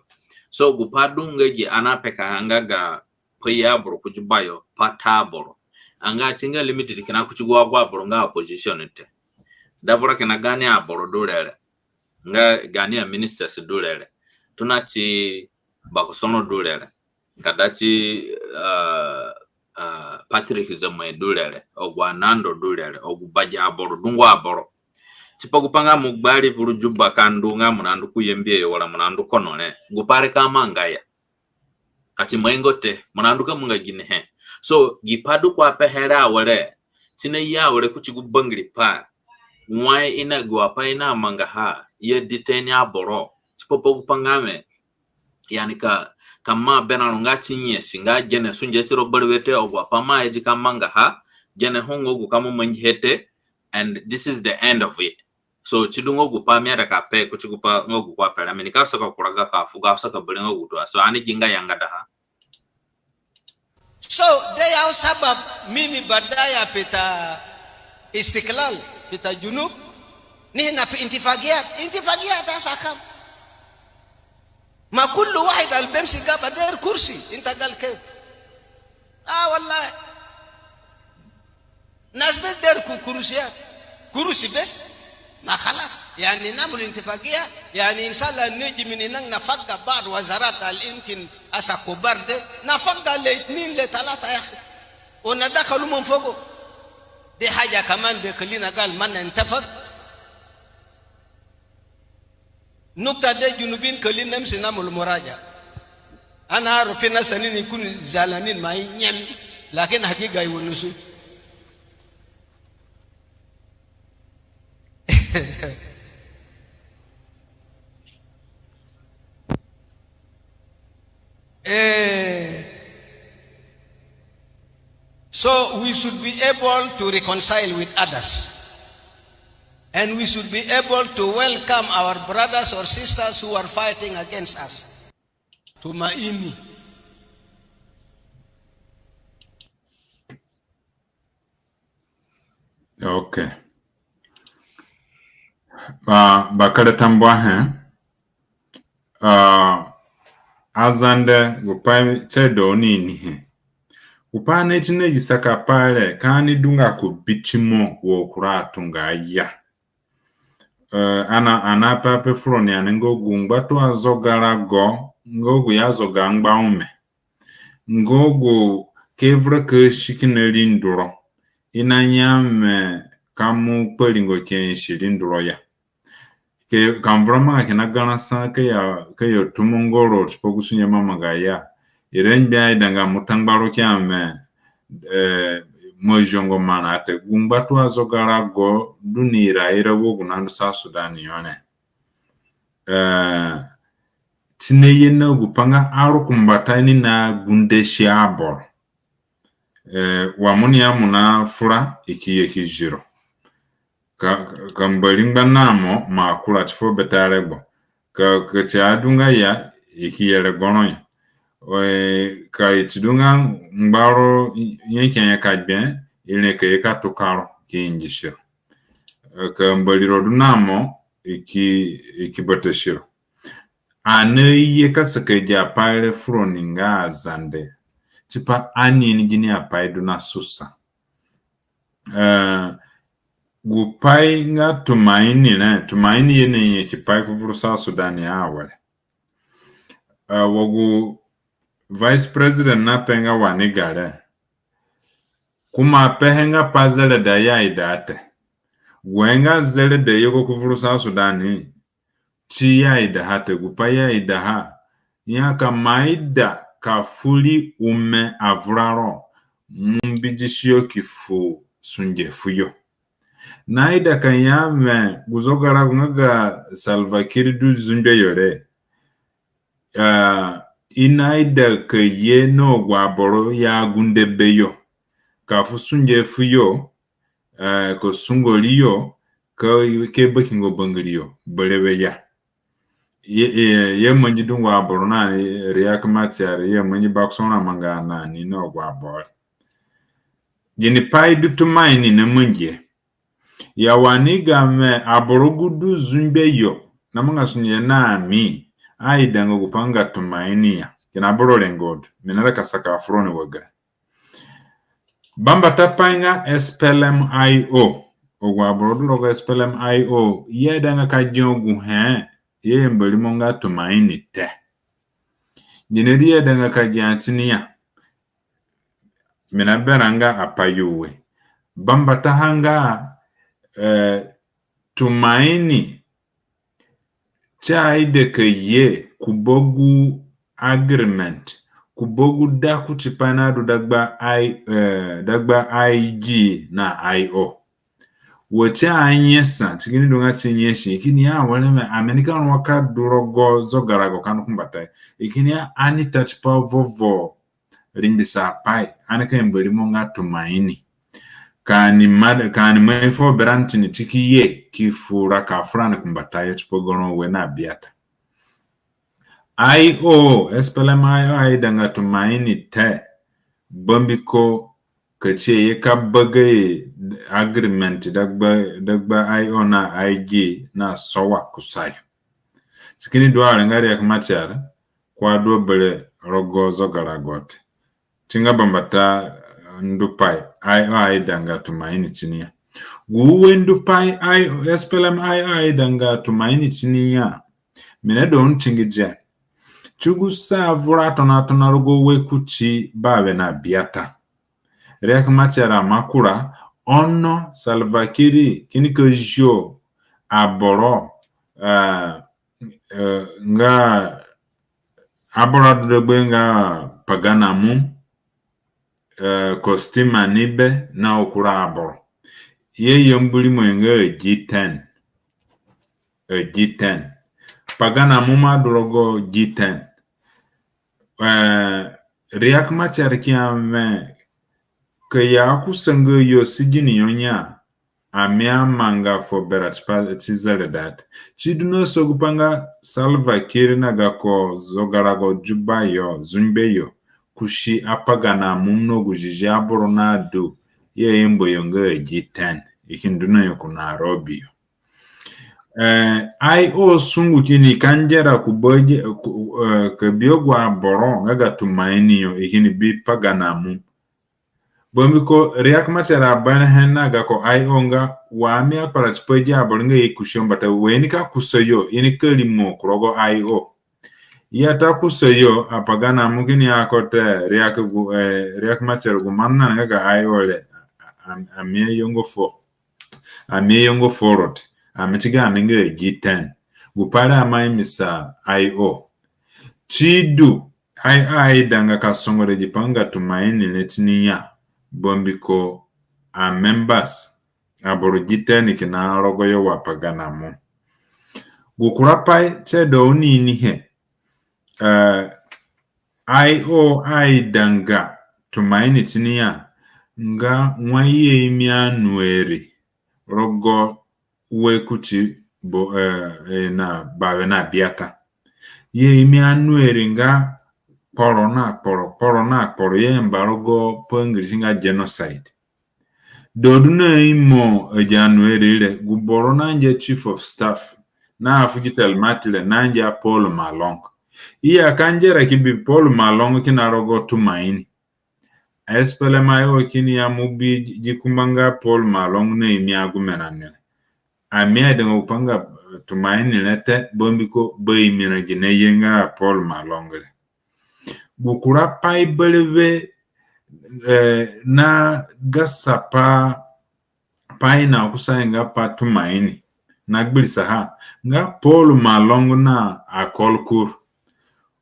So, gu pa du nga gi ani apeka nga ga pai aboro ku Juba yo, pa ta aboro. Anga ti nga limited kina kuti gu agu aboro nga opposition te. Da vura kina gaani aboro du rere, nga gaani a ministers du rere, tona ti Bakosoro du rere, ka da ti, ah, ah, Patrick Zamoi du rere, agu a Nando du rere, agu bagi aboro, dungu aboro. Tipa gu pa nga mo gbari vuru Juba ka ndu nga mo na ndu ku Yambio yo wala mo na ndu Kono re, gu pa re ka manga ya. Ka ti maingo te, mo na ndu ka manga ginihe? So, gi pa du ko apehe re awere, ti na ye awere kuti gu bangiri pai. Wai i na gu apai i na mangaha, i a detain aboro. Tipa pa gu pa nga wẽ, yani ka, ka maa berã ro nga ti nyasi, nga gene sunge tiro berewe te, agu apai mo aidi ka mangaha, gene ho nga gu ka mo mangihe te, and this is the end of it. So, si du nga gu pa mi aida ka pe, kuti gu pa nga gu ko ape re, mi nika saka kuraga ka fugo, saka bere nga gu du a. So, ani gi nga yangadaha. So, de ya sabab mimi badaya pita istiklal, pita Junub, nihna fi intifagiyat, intifagiyat asa kam. Ma kullu wahid al bimsik gaba der kursi, inta gal kef. Ah, wallahi. Nas bes der ku-, kurusiyat. Kurusi bes. Ma khalas. Yani namul intifagiya. Yani inshallah neji min hinak nafagga bad wazarat al imkin asa kubar de. Nafagga le itnin le talata ya akhi. Wa nadakhalu min fogo. De haja kaman bi khalina gal ma nintafag. Nukta de Junubin khalina namsi namul muraja. Ana aruf fi nas tanin ikunu zalanin mai nyem, lakin hagiga iwonusu. Eh, so we should be able to reconcile with others. And we should be able to welcome our brothers or sisters who are fighting against us. Tumaini. Okay. Ba, bakere tambuahe. Ah, Azande, gu pai tie du ni inihe. Gu pai ani ti na gi saka pai re, ka ani du nga ku bitimo wa kura atunga ya. Eh, ana, ana pepe fu roni ani nga gu ngbatunga zogarago, nga gu ya zoga ngba ome. Nga gu ke vura ka si kina ri nduro. I na ya me ka mo kparingo ke si ri nduro ya. Ke, ka mo vura manga kina garã sa ka ya, ka ya tumo ngoro tipa gu sunge mo amanga ya. Ire ngbi aidanga mo tangbaro ki ya me, eh, mo aziongo marã te. Gu ngbatunga zogarago du ni iraira wa gu nandu South Sudan yo re. Eh, ti na ye na gu pa nga arukumbata ni na gundesi aboro. Eh, wa mo ni ya mo na fura, i ki ye ki ziro. Ka, ka mbari ngba na mo, ma kura ti fuo bete aregbo. Ka, ka ti adunga ya, i ki ye regbo ro ya. Eh, ka i ti du nga ngbaro nyeke nyeka gbe, i re ka ye ka tuka ro, ki ingi siro. Eh, ka mbari ro du na mo, i ki, i ki bata siro. Ani ye ka saka agi apai re fu roni nga Azande. Tipa ani ini gini apai du na susa. Eh, gu pai nga Tumaini re, Tumaini ye na nyanyaki pai ku vuru South Sudan ya awere. Eh, wa gu Vice President na pe nga Wani Igga re. Ko ima pehe nga pa zereda ya ida te. Gu he nga zereda ye ko ku vuru South Sudan, ti ya idaha te, gu pa ya idaha. Ya ka mo ida ka fu ri ome avuraro, mo mbidisi yo ki fu sunge fuyo. Na ida ka ya me gu zogarago nga ga Salva Kiir du zungbe yo re. Ah, i na ida ka ye na agu aboro ya gunde beyo. Ka fu sunge fuyo, eh, ka sungo riyo, ka, ka bakingo bangiriyo, berewe ya. Ye, ye, ye mangi dungu aboro na ni, Riek Machar, ye mangi Bakosoro amanga na ni na agu aboro. Gini pai du Tumaini na mangihe? Ya Wani Igga me aboro gu du zungbe yo na manga sunge na mi, aidanga gu pa nga Tumaini ya. Kina boro rengo du, mi naida ka saka fu roni wa gere. Bambata pai nga S P L M I O. agu aboro du rogo SPLM IO i aidanga ka gia gu he i ayamba rimo nga Tumaini te. Gine du i aidanga ka gia ti ni ya? Mi naberã nga apai ue. Bambataha nga, eh, Tumaini si aida ka ye ku ba gu agreement, ku ba gu da kuti pai nadu dagba I, eh, dagba IG na IO. Wo si anyesa, si kini du nga si nyesi, i kini ya were me, ami nika rua ka du rogo zogarago ka ni kumbatayo. I kini ya ani ta tipa vovo ringbisa apai, ani ka yamba rimo nga Tumaini. Ka ani ma, ka ani mai fuo berã ni tini si ki ye, ki fu raka furani kumbatayo tipa garã ue na biata. IO, SPLM IO aidanga Tumaini te, bambiko ka si ye ka ba gayo agreement dagba, dagba IO na IG na SOWA kusayo. Si kini du awere nga Riek Machar ko adu bere rogo zogarago te. Si nga bambata ndupai IO aidanga Tumaini ti ni ya. Gu ue ndupai IO, SPLM IO aidanga Tumaini ti ni ya, mi naida oni tingidihe. Ti gu sa vura tonatona rogo ue kuti bawe na biata, Riek Machar aima kura, ono Salva Kiir kini ka zio aboro, eh, eh, nga aboro adu dagbayo nga Pagan Amum, eh, Kostim Anibe na akura aboro. I ayamba rimoyo nga G ten. Eh, G ten. Pagan Amum adu rogo G ten. Eh, Riek Machar ki ya wẽ ka i akusanga yo sijini yo nya, ami amanga fuo berã tipa ti zereda te. Si du na sa gupai nga Salva Kiir na gako zogarago Juba yo, zungbe yo, kusi aPagan Amum na gu zizi aboro nadu, i ayamba yo nga G ten. I kini du na yo ku Nairobi yo. Eh, IO sungu kini ka ngera ku bagi, ku, eh, ka bi agu aboro nga ga Tumaini yo, i kini bi Pagan Amum. Bambiko Riek Machar aberẽhe na gako IO nga wa mi akpara tipa agi aboro nga i kusi yo mbata, wa i nika kusa yo, i nika rimo ku rogo IO. I ata kusa yo, aPagan Amum kini ya ko te, Riek gu, eh, Riek Machar, gu marã nani nga ga IO re, am-, ami ayongo fuo. Ami ayongo fuo ro te. Ami tiga ami nga G ten. Gupai re aima imisa IO. Si du, IO aidanga ka songora gi pai nga ga Tumaini re ti ni ya. Bambiko a members, aboro G ten kina rogoyo wa Pagan Amum. Gu kura pai si aida oni inihe. Eh, IO aidanga Tumaini ti ni ya nga wai i aimi anueri rogo ue kuti bo, eh, eh, na bawe na biata. I aimi anueri nga kporo na kporo, kporo na kporo, i ayamba rogo pa Ingirisi nga genocide. Da du na imo agi anueri re, gu boro nangia chief of staff na Afugi Thelmati re, nangia Paul Malong. I ya ka ngera ki bi Paul Malong kina rogo Tumaini. SPLM IO kini ya mo bi gi kumba nga Paul Malong na imi agume nani re. Ami aidanga gupai nga Tumaini re te, bambiko ba imi ra gine ye nga Paul Malong re. Gu kura pai berewe, eh, na gasa pa pai na kusayo nga pa Tumaini na gbirisaha nga Paul Malong na Akol Koor.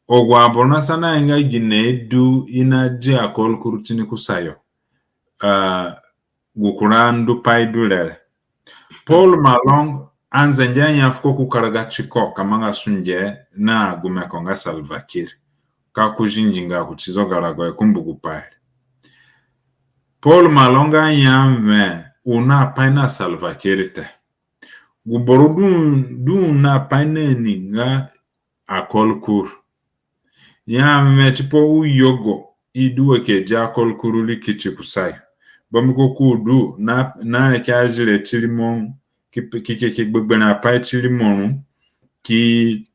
Agu aboro na sana nga gine du i nadi Akol Koor ti ni kusayo. Ah, gu kura ndupai du re re. Paul Malong, anzenge anya fuko ku karaga tiko ka manga sunge na gumeko nga Salva Kiir. Ka ku zingi nga kuti zogarago e kumbu gupai re. Paul Malong anya wẽ u na pai na Salva Kiir te. Gu boro du, du na pai na ni nga Akol Koor. Ya wẽ tipa u yogo i du wa ki adi Akol Koor ri kiti kusayo. Bambiko ko du na, na ki azire ti rimo ru, ki, ki, ki, ki gbegberẽ apai ti rimo ru, ki,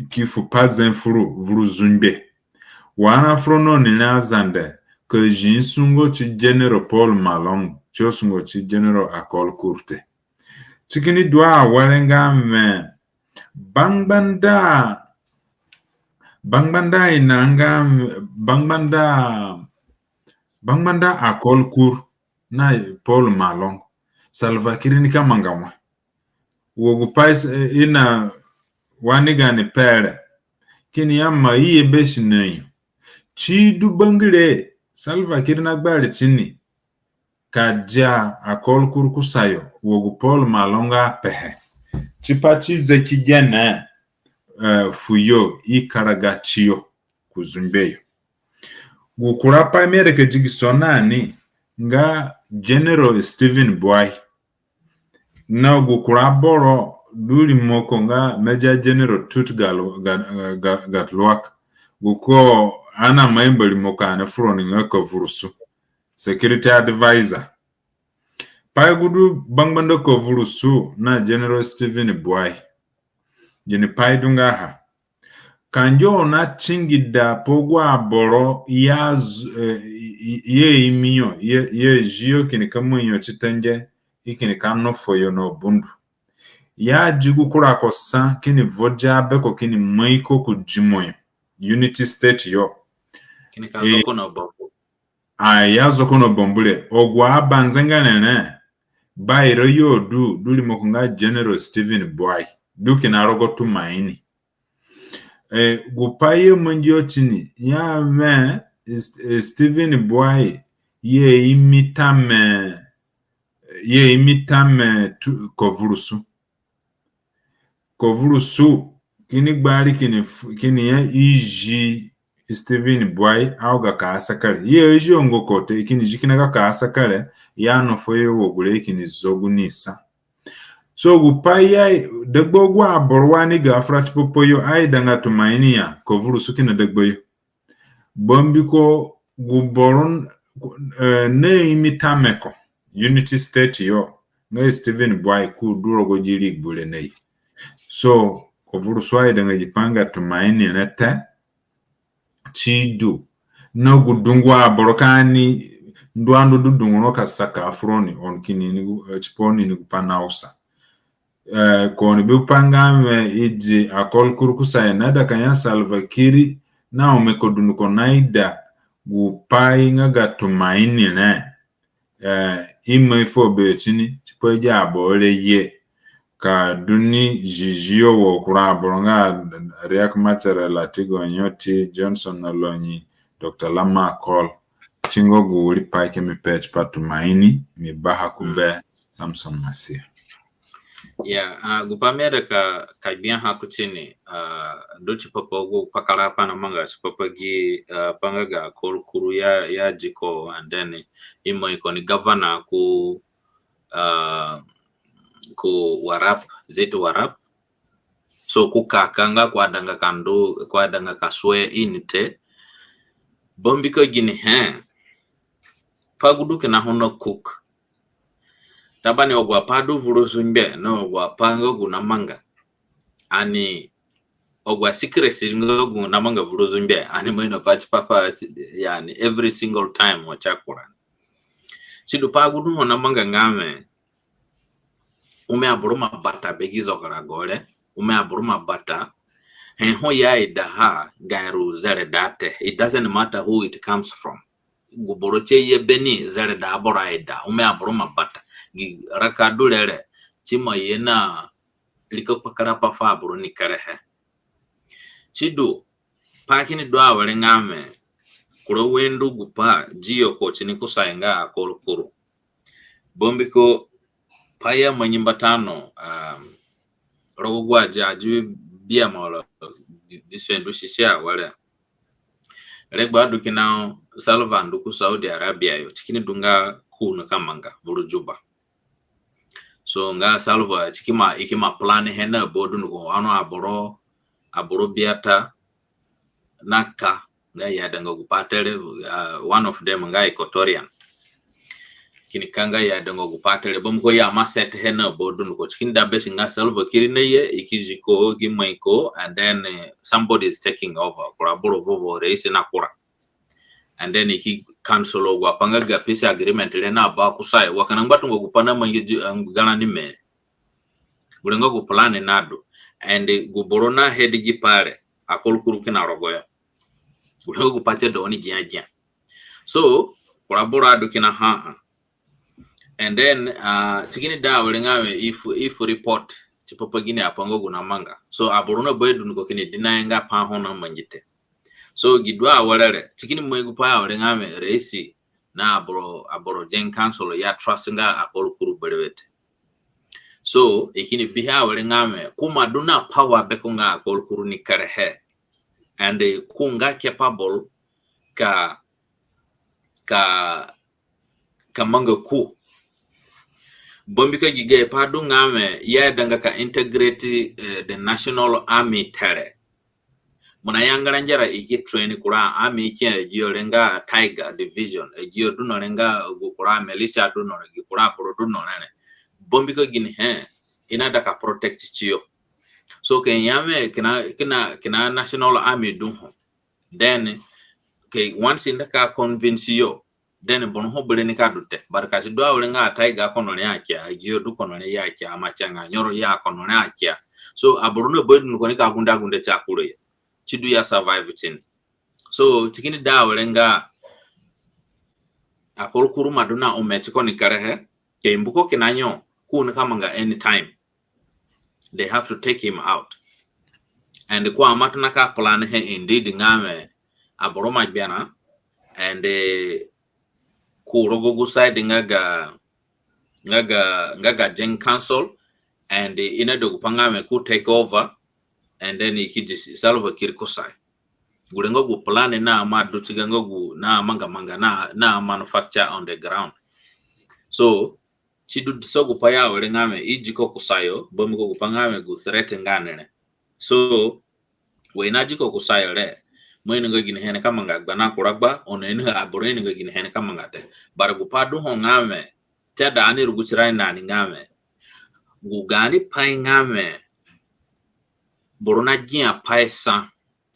ki fu pa zee furu, vuru zungbe. Wa ani afura na ni re Azande, ka zi sungo ti General Paul Malong, ti o sungo ti General Akol Kur te. Ti kini du awere nga wẽ, bangbanda, bangbanda ina nga, bangbanda, bangbanda Akol Kur na Paul Malong, Salva Kiir nika manga wai? Wa gu pai, eh, ina wa ni gaani pe re, kini ya ma i ye be si na yo. Ti du bangire, Salva Kiir na gbari tini ka dia Akol Kur kusayo wa gu Paul Malong apehe. Tipa ti zaki gene, eh, fuyo i karaga tiyo ku zumbeyo. Gu kura pai mi aida ka digiso na ni nga General Stephen Buai. Na gu kura boro du rimoko nga Major General Tut Gal-, Ga-, Ga-, Gatluak. Gu ko ani ima imba rimoko ani fu roni nga Kavurusu, security advisor. Pai gu du bangbanda Kavurusu na General Stephen Buai, gini pai du nga ha? Ka ngia oni atingida pa agu aboro ya z-, eh, i-, i-, i imi yo, i-, i zi yo kini ka mai yo ti tenge, i kini ka nofo yo na bundu. Ya di gu kura ko sa kini vo dia be ko kini mai ko ku dimo yo. Unity State yo. Kini ka zo ko na bambu. A ya zo ko na bambu re. Agu abanzengere re, baira yo du, du rimoko nga General Stephen Buai. Du kina rogo Tumaini. Eh, gu pai i amangi yo tini, ya wẽ, eh, Stephen Buai, i imi tame, i imi tame tu-, Kavurusu. Kavurusu, kini gbari kini f-, kini ya i zi Stephen Buai, au ga ka asakare. I zi ongo ko te, i kini zi kina ga ka asakare, i anofo yo wa gure i kini zo gu ni sa. So gu pai ya dagba agu aboro wa ni ga fura tipa pa yo, aidanga Tumaini ya, Kavurusu kina dagba yo. Bambiko gu boro n-, eh, na imi tame ko, Unity State yo, nga Stephen Buai ko du rogo gi rigbu re na i. So, Kavurusu aidanga gi pai nga Tumaini re te, ti du na gu dungu aboro ka ani ndu andu du dungu ro ka saka fu roni, oni kini ini gu, eh, tipa oni ini gu pai na usa. Eh, ka oni bi gu pai nga wẽ i di Akol Kur kusayo naida ka ya Salva Kiir na ome ko dunduko naida gu pai nga ga Tumaini re. Eh, i mai fuo beyo tini, tipa agi aboro re ye. Ka du ni zizi yo wa kura aboro nga Riek Machar, Latigo Nyoti, Johnson Olony, Doctor Lama Akol. Ti nga gu wiri pai ke mi pe tipa Tumaini, mi baha ku be Samson Masia. Ya, ah, gu pai mi aida ka, ka gbia ha kutini, ah, du tipa pa gu kpakarapai namanga tipa pa gi, ah, pa nga ga Akol Kur ya, ya di ko, and then i mai ko ni governor ku, ah, ku Warrap, is it Warrap? So ku kaka nga ko aidanga ka ndu, ko aidanga ka swear in te. Bambiko ginihe? Pa gu du kina ho na Cook. Tabani agu apai du vuru zungbe, na agu apai nga gu namanga. Ani agu a secrecy nga gu namanga vuru zungbe, ani ima ino pa tipa pa, yani, every single time wa ti akura. Sidu pa gu du ho namanga nga wẽ, ome aboro ima bata be gi zogarago re, ome aboro ima bata. He ho i aidaha, gayo zereda te. It doesn't matter who it comes from. Gu boro ti ye be ni, zereda aboro aida, ome aboro ima bata. Gi raka du re re, ti ima ye na riko kpakarapai fu aboro ni kerehe. Sidu, pa kini du awere nga wẽ, kura wendu gu pai di yo ko tini kusayo nga Akol Kur. Bambiko pai i amangi mbata no, um, rogo agu adi, adi biama wala bisue ndu sisi awere. Regbo adu kina Salva ndu ku Saudi Arabia yo, ti kini du nga coup nika manga vuru Juba. So nga Salva ti ki ima, i ki ima plan he na ba dunduko, ono aboro, aboro biata na ka nga i aidanga gu pai te re, ah, one of them nga Equatorian. Kini ka nga i aidanga gu pai te re, bambiko i ima set he na ba dunduko. Ti kini da be si nga Salva Kiir na ye, i ki zi ko, ki mai ko, and then, eh, somebody is taking over. Kura boro vovo re, i si na kura. And then i ki cancel agu apai nga ga peace agreement re na ba kusayo. Wa kina ngbatunga gupai namangi, eh, garã ni mere. Gure nga gu plan nadu. And gu boro na head gi pai re, Akol Koor kina rogoyo. Gure nga gupai tie da oni gia gia. So, kura boro adu kina ha ha. And then, uh, si kini da awere nga wẽ, if, if report tipa pa gini apai nga gu namanga. So, aboro na bayo dunduko kini deny nga pai ho namangi te. So, gi du awere re, si kini mai gupai awere nga wẽ, Raisi na aboro, aboro Jieng Council ya trust nga Akol Koor berewe te. So, i kini bihe awere nga wẽ, ko ima du na power beko nga Akol Koor ni kerehe. And, eh, ko nga capable ka, ka, ka manga coup. Bambiko gi gayo pai du nga wẽ, i aidanga ka integrate, eh, the national army te re. Mo na yangara ngera i ki train kura army ki agi yo re nga Tiger Division, agi yo du no re nga gu kura militia du no re, gi kura aboro du no re re. Bambiko ginihe, i naida ka protect tiyo. So ka i ya wẽ kina, kina, kina national army du ho. Then, ka once i naida ka convince yo, then boro ho bere nika du te. But ka si du awere nga Tiger kono re akia, agi yo du kono re ya akia, amatianga nyoro ya kono re akia. So, aboro na bayo dunduko nika gunde agunde ti akurayo. Si du ya survive tini. So, si kini da awere nga Akol Koor ima du na ome tiko ni kerehe, ka i mbu ko kina yo, ko nika manga anytime. They have to take him out. And ko ima tona ka plan he indeed nga wẽ aboro ima gberã, and, eh, ko rogo gu side nga ga, nga ga, nga ga Jieng Council, and, eh, i naida gupai nga wẽ ko take over, and then i ki disi Salva Kiir kusayo. Gure nga gu plan naima du tiga nga gu naamanga manga na, na manufacture on the ground. So, si du sa gupai ya awere nga wẽ i di ko kusayo, bambiko gupai nga wẽ gu threat nga ni re. So, wa i nadi ko kusayo re, mo ainonga ginihe nika manga gba na kura gba, ono ainonga, aboro ainonga ginihe nika manga te. But gupai du ho nga wẽ, si aida ani rugu tirani na ni nga wẽ, gu gaani pai nga wẽ boro nagia pai sa,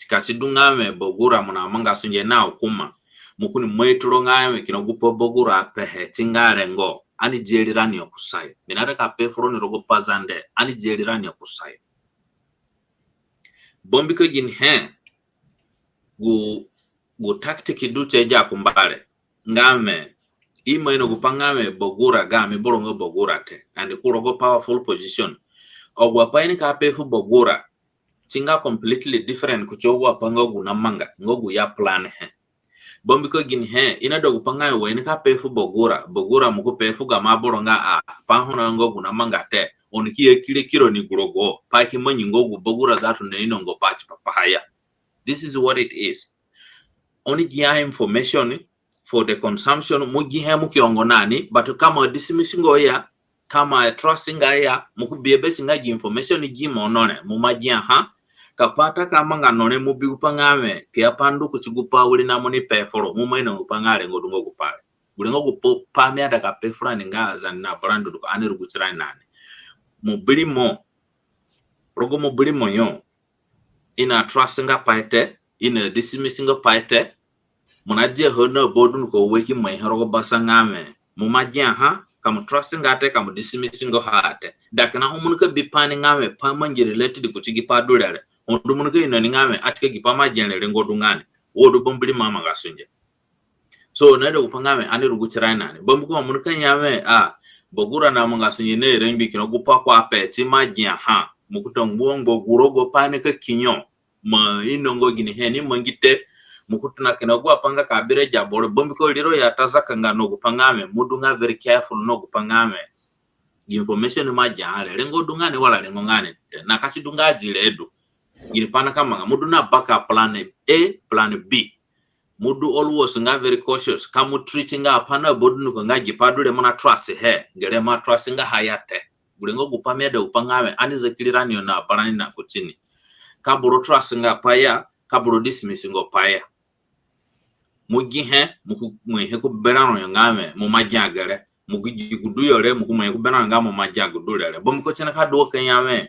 ka si du nga wẽ Bagura mo namangasunge na hukuma, mo kini mai tiro nga wẽ kina gupai Bagura apehe si nga rengo, ani dia rirani yo kusayo. Mi naida ka pe furoni rogo Pazande, ani dia rirani yo kusayo. Bambiko ginihe, gu, gu tactic du ti agi akumba re nga wẽ, i ima ino gupai nga wẽ Bagura, gaami boro nga Bagura te, and ko rogo powerful position. Agu apai i nika pe fu Bagura, si nga completely different kuti agu apai nga gu namanga, nga gu i aplan he. Bambiko ginihe, i naida gupai nga wẽ wa i nika pe fu Bagura, Bagura mo ki pe fu gamo aboro nga, a, pai ho nga gu namanga te, oni ki ya kire kiro ni gu rogo, pai ki mangi nga gu Bagura zatu nainonga pai tipa paha ya. This is what it is. Oni gia information for the consumption, mo gihe mo ki ongo na ni, but ka mo dismiss nga ya, ka mo trust nga ya, mo ki bihe be si nga gi information gi mo no re, mo ima giaha. Ka pai ta ka manga no re, mo bi gupai nga wẽ, ki ya pai ndu kuti gupai wirina mo ni pe foro, mo ima ino gupai nga rengo du nga gupai re. Gure nga gupai mi aida ka pe furani nga Azande na bara ndu du ko ani rugu tirani na ni. Mo bi rimo, rogo mo bi rimo yo, i na trust nga pai te, i na dismiss nga pai te. Mo nadia ha na ba dunduko ue ki mai he rogo basa nga wẽ, mo ima giaha, ka mo trust nga te, ka mo dismiss nga ha te. Da kina ho mo nika bi pai ni nga wẽ, pai mangi related kuti gi pai du re re, ho du mo nika ino ni nga wẽ, atika gi pai ima gia re rengo du nga ni. Wo du bambirimo amangasunge. So, naida gupai nga wẽ, ani rugu tirani na ni. Bambiko mo nika ya wẽ, a, Bagura namangasunge na rengbe kina gupai ko ape, si ima giaha. Mo ki ta ngbuo ngbuo gu rogo pai nika ki yo. Mo inonga ginihe ni mangi te. Mo ki tona kina agu apai nga ka bi re agi aboro. Bambiko riro ya ta zaka nga na gupai nga wẽ, mo du nga very careful na gupai nga wẽ, gi information ima giaha re, rengo du nga ni wala rengo nga ni te. Na ka si du nga zire du, gini pai nika manga? Mo du na backup plan A, plan B. Mo du always nga very cautious. Ka mo treat nga apai na ba dunduko nga gi pai du re mo na trust he, gere mo a trust nga ha ya te. Gure nga gupai mi aida gupai nga wẽ, ani zaki rirani yo na barani na kutini. Ka boro trust nga pai ya, ka boro dismiss nga pai ya. Mo gihe, mo ki mai he ku berã ro yo nga wẽ, mo ima gia gere. Mo ki gi gu du yo re, mo ki mai he ku berã ro nga mo ima gia gu du re re. Bambiko si nika du wa ka ya wẽ,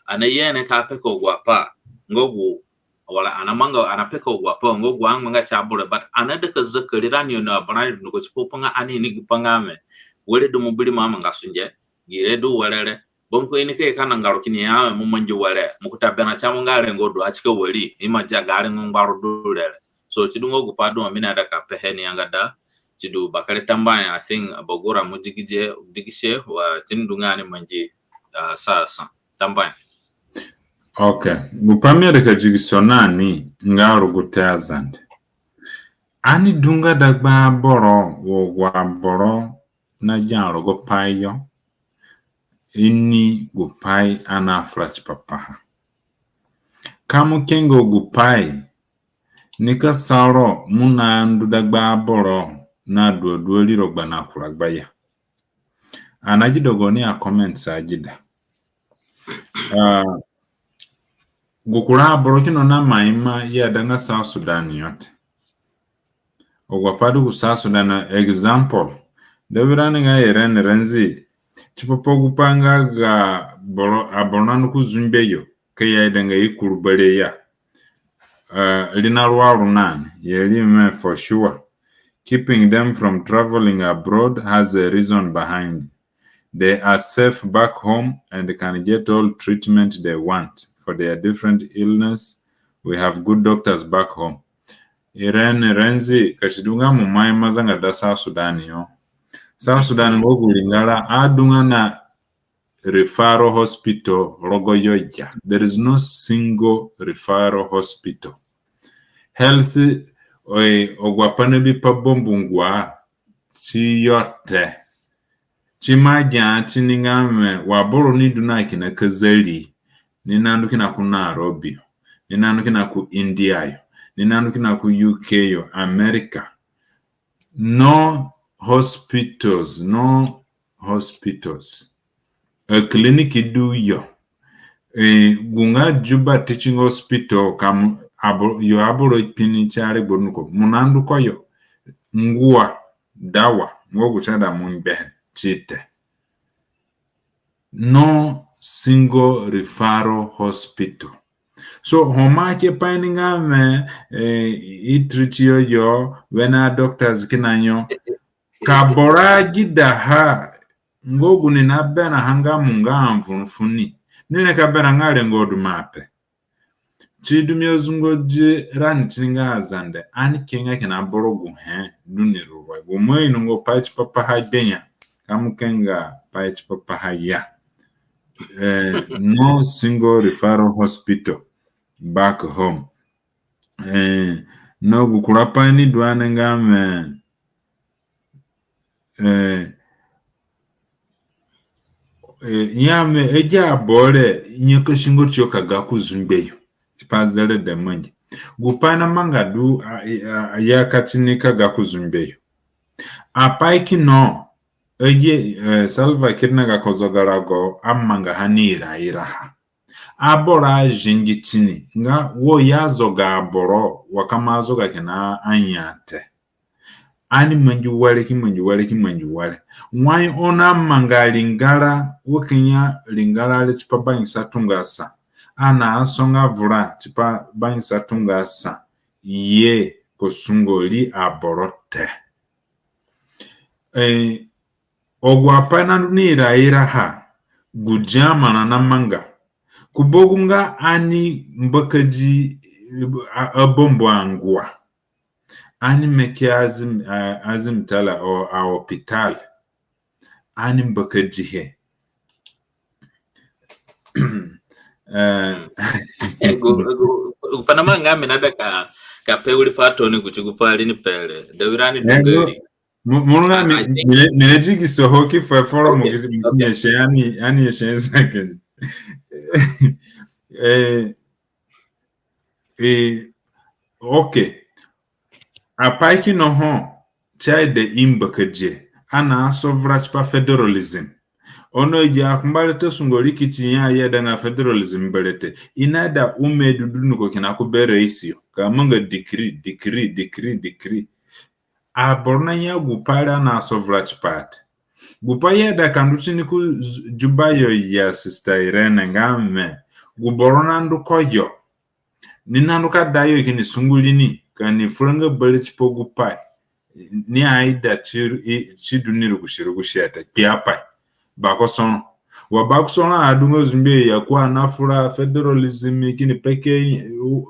ani aye ni ka peka agu apai nga gu Wala ani namanga, ani napeka agu apai nga gu angbanga ti aboro, but ani naida ka zakari rani yo na abarani dunduko tipa gupai nga ani ini gupai nga wẽ, were du mo biri mo amanga sunge, gi re du were re. Bambiko i nika ye ka nanga ro kini ya wẽ mo mangi were, mo kuta berã ti mo nga rengo du a tika wari, i ima dia ga rengo ngbaro du re re. So si du nga gupai du mi naida ka pehe ni yangada si du. Bakere tambuahe. I think Bagura mo digidihe, digidihe wa si ni du nga ani mangi, ah, sa, sa. Tambuahe. Okay. Gupai mi aida ka digiso na ni nga rugute Azande. Ani du nga dagba aboro wa agu aboro nagia rogo pai yo, ini gupai ani nafura tipa paha. Ka mo ke nga gupai nika sa ro mo nandu dagba aboro na duadua riro gba na kura gba ya. Ani nagida gaoni a comments agida. Ah, gu kura aboro kina na mai ma i aidanga South Sudan yo te. Agu apai du gu South Sudan, example, dawirani nga Irene Renzi, tipa pa gupai nga ga boro, aboro nandu ku zungbe yo, ka i aidanga i kuru bare ya. Uh, ri narua ru na ni, i ri wẽ for sure. Keeping them from traveling abroad has a reason behind. They are safe back home and can get all treatment they want for their different illness. We have good doctors back home. Irene Renzi, ka si du nga mo mai ma zanga da South Sudan yo. South Sudan nga gu ringara adunga na referral hospital rogo yo ya. There is no single referral hospital. Health, eh, agu apai nabipa bambungua tiyo te. Si ima gia tini nga wẽ wa boro ni du na kina Kazari, ni nandu kina ku Nairobi, ni nandu kina ku India yo, ni nandu kina ku U K yo, America. No hospitals, no hospitals. A clinic du yo. Eh, gu nga Juba Teaching Hospital, ka mo, aboro, yo aboro kpi ni ti aregbo dunduko. Mo nandu ku yo, ngua dawa nga gu si aida mo ngbehe ti te. No single referral hospital. So ho mo ake pai ni nga wẽ, eh, i treat yo yo, wene doctors kina yo. Ka boro agidaha nga gu ni naberãha nga mo nga avuru funi, ni rengbe ka berã nga rengo du mo ape. Si du mi azungodi rani tini nga Azande, ani ke nga kina boro guhe du ni ruru. Gu mo inonga pai tipa paha gbe ya, ka mo ke nga pai tipa paha ya. Eh, no single referral hospital back home. Eh, no gu kura pai ni du ani nga wẽ, eh, eh, ya wẽ agi aboro re nyakasi nga tiyo ka ga ku zungbe yo tipa zereda mangi. Gu pai namanga du a, a, a, ya ka tini ka ga ku zungbe yo. Apai kina agi, eh, Salva Kiir na gako zogarago amangaha ni iraira ha. Aboro azingi tini nga wo i azoga aboro wa ka mo azoga kina anya te. Ani mangi were ki mangi were ki mangi were. Wai oni amanga ringara wa kina ringara re tipa bangisa tunga sa, ani asonga vura tipa bangisa tunga sa ye ka sungo ri aboro te. Eh, agu apai nandu ni iraira ha, gu dia marã namanga. Ku bogu nga ani mbakadi, eh, a, abambu angua. Ani meke azim, a, azim tala o a hospital. Ani mbakadihe. Eh, gu, gu, gu pai namanga mi naida ka, ka pe wiri pai tooni kuti gu pai ri ni pe re. Dawirani du nga ri. Mo, mo nga mi, mi, mi na digiso ho ki fu e foro mo ki, mo ki nyasi ani, ani nyasi zake. Eh, eh, okay. Apai kina ho, si aida i mbakadihe. Ani asovura tipa federalism. Ono agi akumba re ta sungo ri kiti ya i aidanga federalism berewe te. I naida ume du dunduko kina ku be raisi yo. Ka manga decree, decree, decree, decree. Aboro naya gu pai re ani asovura tipaha te. Gu pai i aida ka ndu tini ku Juba yo ya, Sister Irene, nga wẽ gu boro nandu ku yo, Ni nandu ka da yo kini sungu ri ni, ka ni fura nga bere tipa gu pai ni aida ti, i, ti du ni rugusi rugusi a te, kpiapai. Ba ko soro. Wa ba ko soro a du nga zumbi ya ko ana fura federalism kini peke i,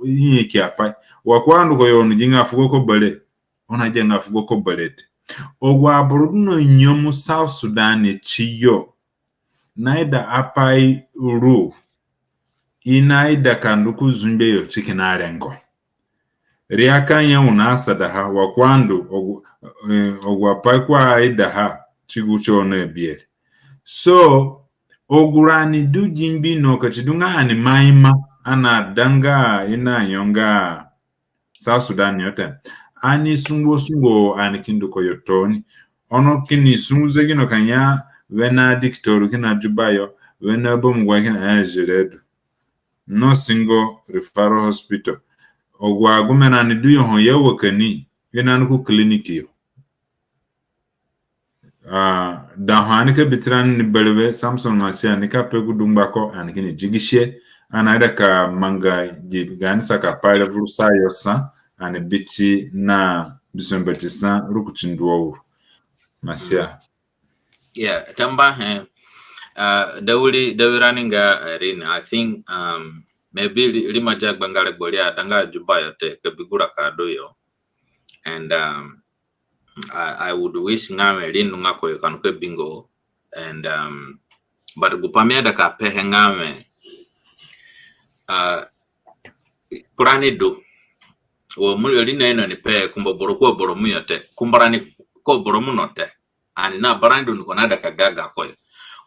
i, i kpiapai. Wa ko andu ko yo ni gi nga fugo ko bere. Oni agianga fugo ko bere te. Agu aboro du na nyemu South Sudan tiyo, naida apai ru, i naida ka ndu ku zumbi yo ti kina rengo. Ri aka ya u na asadaha wa ko andu agu, eh, agu apai ko aidaha ti gu ti oni abi re. So, agu rani du gi mbino ka ti du nga ani ima ima, ani adanga i na nyonga South Sudan yo te. Ani sungu sungu ani ki ndu ku yo tooni. Ono kini sungu zegino ka ya wene dikitoru kina Juba yo, wene bamugwa kina, eh, zire du. No single referral hospital. Agu agume rani du yo ho ya wa ka ni, i na ndu ku clinic yo. Ah, da ho ani ka bi tirani ni berewe, Samson Masia, ni ka pe gu du ngbako, ani kini digisihe, ani aida ka manga gi gaani sakapai re vuru sa yo sa, ani bi ti na bisue mbati sa rukutu ndu wa uru. Masia. Yeah, tambuahe, eh, ah, da wiri, da wiri ani nga, eh, ri ni, I think, um, maybe ri, ri ima dia gbanga regbo ri adanga Juba yo te, ka bi gu raka du yo. And, um, I, I would wish nga wẽ ri ndu nga koyo ka ndu ka bingo. And, um, but gupai mi aida ka pehe nga wẽ, uh, kurani du. Wa mo ri naino ni pe kumba boro ku aboro mu yo te. Kumba rani ku aboro mu no te. Ani na barani du ni ko naida ka gaga koyo.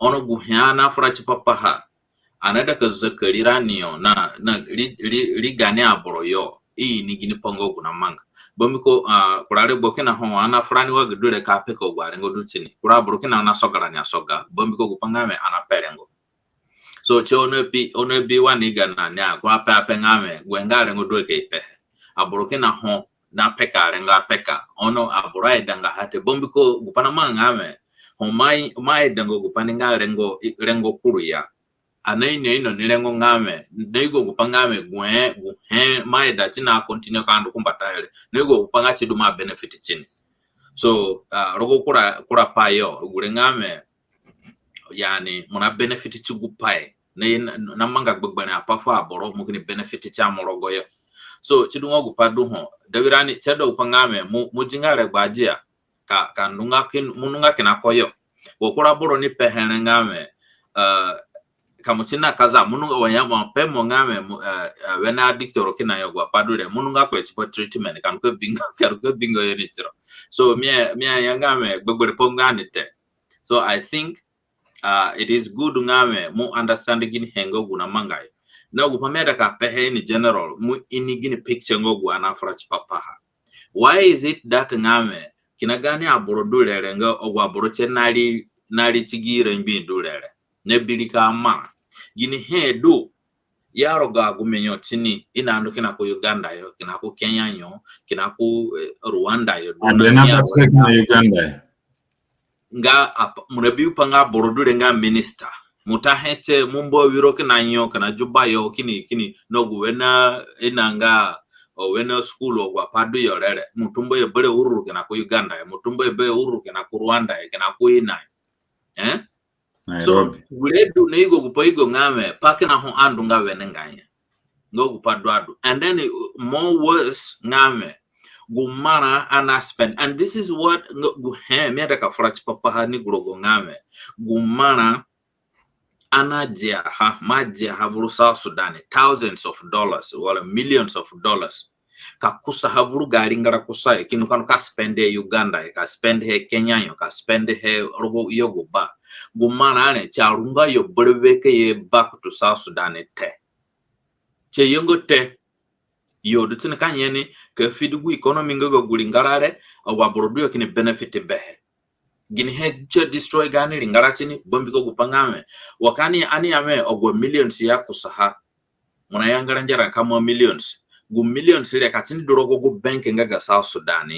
Ono guhe ani nafura tipa paha. Ani aida ka zaka rirani yo na, na ri, ri, ri gaani aboro yo. I ini ginipai nga gu namanga. Bambiko, ah, kura regbo kina ho ani nafura ni wa gi du re ka peka agu arengo du ti ni. Kura aboro kina nasoga rani asoga. Bambiko gupai nga wẽ ani nape rengo. So, ti oni abi, oni abi wa ni ga na ni a, kura pe ape nga wẽ, gu nga rengo du ka i pehe. Aboro kina ho napeka rengo apeka. Ono aboro aidanga ha te. Bambiko gupai namanga nga wẽ, ho mo ai, mo aidanga gupai ni nga rengo, i, rengo kuru ya. Ani naino ino ni rengo nga wẽ, nayugo gupai nga wẽ, gu he, gu he mo aida ti ni a continue ka ndu ku mbatayo re. Nayugo gupai nga ti du mo abenefit ti ni. So, ah, rogo kura, kura pai yo, gure nga wẽ, yani, mo nabenefit ti gupai. Na, na, namanga gbegberẽ apai fu aboro, mo kini benefit ti a mo rogoyo. So, ti du nga gupai du ho. Da wirani, si aida gupai nga wẽ, mo, mo di nga regbo adia. Ka, ka ndu nga kin, mo ndu nga kina koyo. Wa kura boro ni pehe re nga wẽ, eh, ka mo ti na kaza, mo ndu nga wa ya mo pe mo nga wẽ, mo, eh, eh, wene dikitoru kina yo agu apai du re, mo ndu nga koyo tipa treatment, ka ndu ka bingo, ka ndu ka bingo yo ni tiro. So, mi a, mi aya nga wẽ, gbegberẽ pai nga ni te. So, I think, ah, it is good nga wẽ mo understand ginihe nga gu namanga yo. Na gupai mi aida ka pehe in general, mo ini gini picture nga gu ani nafura tipa paha. Why is it that nga wẽ kina gaani aboro du re re nga agu aboro tie nari, nari ti gi rengbe du re re? Na biri ka mara. Ginihe du ya rogo agumenyo ti ni, i nandu kina ku Uganda yo, kina ku Kenya yo, kina ku, eh, Rwanda yo, du na ni a kina Uganda yo. Nga apa, mo nabi gupai nga boro du re nga minister. Mo ta he tie, mo mbu awiro kina yo, kina Juba yo, kini, kini, na gu wene, i na nga, o wene school, agu apai du yo re re. Mo tumba yo bere ururu kina ku Uganda yo, mo tumba yo bere ururu kina ku Rwanda yo, kina ku ina yo. Eh? So, Nairobi. Gure du nayugo gupai yugo nga wẽ, pai kina ho andunga wenengai ya. Nga gupai du adu. And then, uh, more worse nga wẽ, gu marã ani na spend. And this is what, nga, gu he, mi aida ka fura tipa paha ni gu rogo nga wẽ, gu marã ani nadiaha, mo adiaha vuru South Sudan, thousands of dollars, wala millions of dollars. Ka kusaha vuru ga ringara kusayo, kini ka ndu ka spend he Uganda yo, ka spend he Kenya yo, ka spend he rogo yo gu ba. Gu marã re, si arunga yo berewe ka ye back to South Sudan te. Si ayenga te. Yo du ti ni ka nye ni, ka feed gu economy nga ga gu ringara re, agu aboro du yo kini benefit behe. Ginihe si adestroy gaani ringara ti ni, bambiko gupai nga wẽ, wa ka ani, ani ya wẽ, agu millions ya kusaha. Mo nayanga rengbe raka mo millions. Gu millions re ka ti ni du rogo gu bank nga ga South Sudan.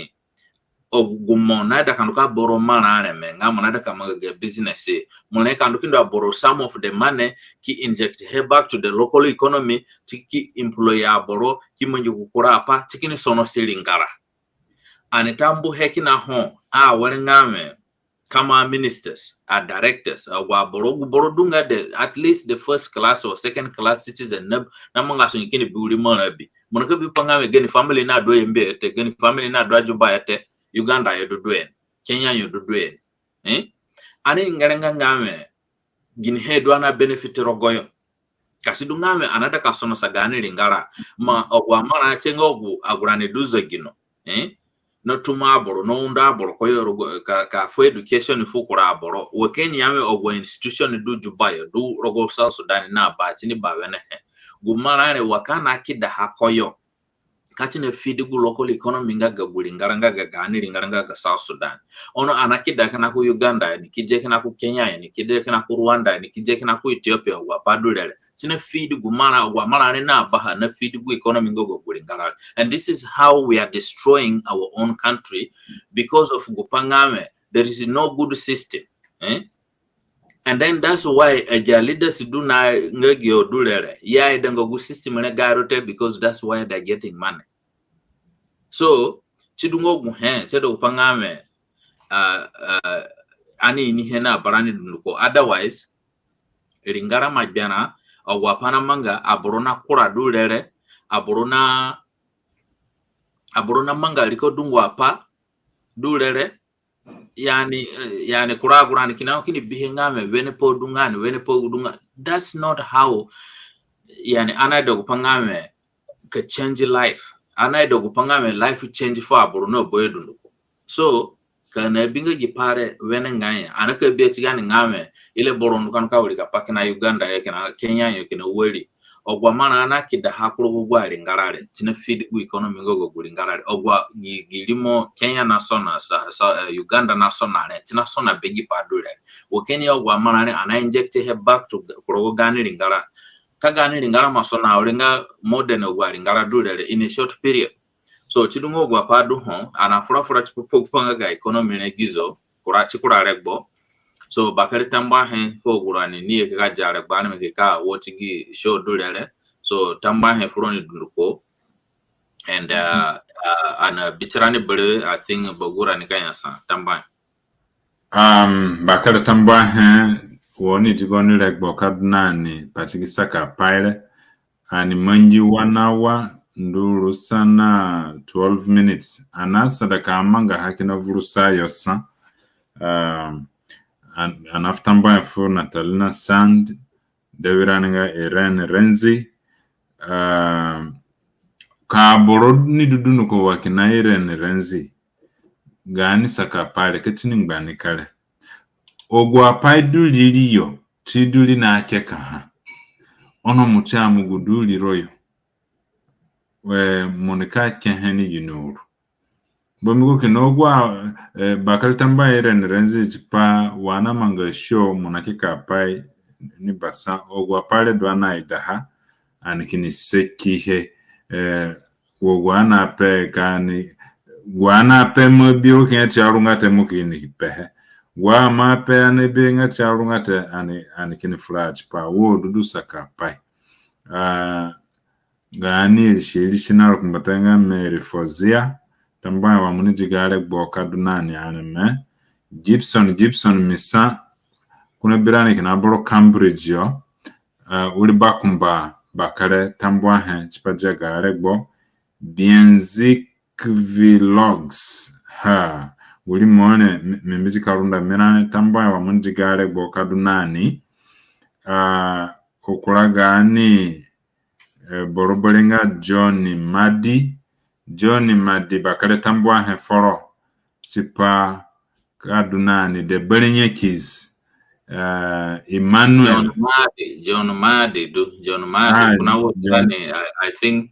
agu mo naida ka ndu ka borrow marã areme nga mo naida ka manga ga business, mo ni ka ndu ki ndu a borrow some of the money ki inject he back to the local economy, ti ki employ aboro, ki mangi gu kura apai, ti kini sonosi ringara. Ani tambuhe kina ho awere nga wẽ, kama ministers, a directors, agu aboro, gu boro du nga the, at least the first class or second class citizen na, namanga sunge kini bi wiri marã bi. Mo nika bipa nga wẽ gani family nadu Yambio yo te, gani family nadu Juba yo te, Uganda yo du duhe ni, Kenya yo du duhe ni. Eh? Ani ngeranga nga wẽ, ginihe du ani na benefit rogoyo? Ka si du nga wẽ ani naida ka sonosa gaani ringara, ma agu amarã tie nga agu, agu rani du zegino, eh, na tuma aboro, na undo aboro koyo rogo, ka, ka fu education fu kura aboro. Wa ka ini ya wẽ agu institution du Juba yo, du rogo South Sudan na ba ti ni ba wenehe, gu marã re wa ka ani nakidaha koyo, ka ti na feed gu local economy nga ga gu ringara, nga ga gaani ringara nga ga South Sudan. Ono ani nakida kina ku Uganda yo ni, ki dia kina ku Kenya yo ni, ki dia kina ku Rwanda yo ni, ki dia kina ku Ethiopia, agu apai du re re. Ti na feed gu marã, agu amarã re na baha na feed gu economy nga ga gu ringara re. And this is how we are destroying our own country, because of gu pai nga wẽ there is no good system. Eh? And then that's why, eh, agi aleaders du na nga gi o du re re, i aidanga gu system re gayo te, because that's why they're getting money. So, ti du nga gu he, ti du gu pai nga wẽ, ah, ah, ani inihe na barani dunduko. Otherwise, ringara ima gberã, agu apai namanga, aboro nakura du re re, aboro na, aboro namanga riko dungu apai du re re, yani, eh, yani kura agu rani kina ho kini bihe nga wẽ wene pai du nga ni, wene pai du nga. That's not how, yani, ani naida gu pai nga wẽ ka change life. Ani naida gu pai nga wẽ life change fu aboro na bayo dunduko. So, ka ani nabi nga gi pai re wenengai ya, ani ka bi a ti gaani nga wẽ, ire boro ndu ka ndu ka wirika pai kina Uganda yo, kina Kenya yo, kina wari. Agu amarã ani nakidaha ku rogo agu aringara re, ti na feed gu economy nga ga gu ringara re. Agu a, gi, gi rimo Kenya nasona, sa, sa, eh, Uganda nasona re, ti nasona be gi pai du re. Wa ka ini agu amarã re, ani na inject he back to, ku rogo gaani ringara, ka gaani ringara ima sona awere nga more than agu aringara du re re in a short period. So, ti du nga agu apai du ho, ani nafura fura tipa pa gu pai nga ga economy re gizo, kura ti kura regbo. So, bakere tambuahe fu agu rani ni ye ka dia regbo areme ki ka watch gi show du re re. So, tambuahe fu roni dunduko. And, uh, uh, ani nabi tirani berewe, I think, bagu rani ka nyasa. Tambuahe. Um, bakere tambuahe, wa oni di gaoni regbo ka du na ni pati gi saka apai re. Ani mangi one hour, ndu ru sa na twelve minutes. Ani nasada ka mangaha kina vuru sa yo sa. Um, ani, ani nafu tambuahe fu Natalina Sand, dawirani nga Irene Renzi. Um, ka aboro ni du dunduko wa kina Irene Renzi, gaani saka apai re ka ti ni ngbanika re. Agu apai du riri yo, ti du ri na kekaha. Ono mo ti amu gu du riro yo. We, mo nika kehe ni gini uru? Bambiko kina agu a, eh, bakere tambuahe Irene Renzi tipa wa ani namanga show mo nakeka apai ni basa, agu apai re du ani naidaha, ani kini sakihe, eh, wa gu ani nape ka ani, gu ani nape mo bi wa kina ti arunga te mo kini pehe. Wa mo ape ani bi nga ti arunga te ani, ani kini fura tipaha, wo du du saka apai. Ah, gaani irisi irisi na rukumbatayo nga Mary Fozia, tambuahe wa mo ni di ga regbo ka du na ni areme. Gibson, Gibson Misa, ko nabi rani kina boro Cambridge yo, eh, wiri bakumba bakere tambuahe tipa dia ga regbo. Bienzik Vlogs, ha, wiri mo re, mi, mi miti ka runda mi rani, tambuahe wa mo ni di ga regbo ka du na ni. Ah, agu kura gaani, eh, boro bere nga John Madi, John Madi bakere tambuahe foro tipa ka du na ni, the Berenye Kids, eh, Emmanuel. John Madi, John Madi du, John Madi. Ah, ko nawo John. Tirani, I, I think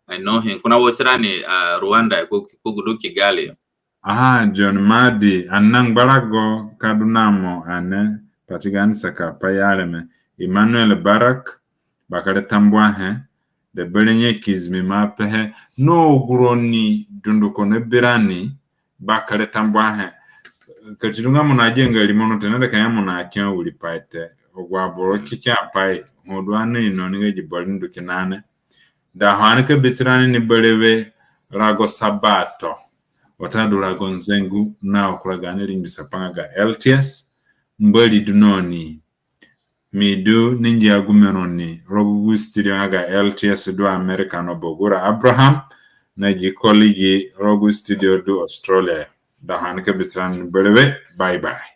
I know him. Ko nawo tirani, uh, Rwanda, ko, ko gu du Kigali. Aha, John Madi, ani na ngbarago ka du na mo ane, pati gaani saka apai areme. Emmanuel Barak, bakere tambuahe, the Berenye Kids mi ima pehe, na agu roni dunduko nabi rani, bakere tambuahe. Ka si du nga mo na gia nga rimo no te, na da ka ya mo na kia wiri pai te. Agu aboro ki kia pai, ho du ani ino ni nga gi bari ndu kina ni. Da ho ani ka bi tirani ni berewe rago Sabato, watadu rago nzengu, na kura gaani ringbisa pa nga ga L T S. Mbori du na ni. Mi du ni ngia gume roni rogo gu studio nga ga L T S du America no, Bogura Abraham, na gi koligi rogo gu studio du Australia. Da ho ani ka bi tirani ni berewe. Bye bye.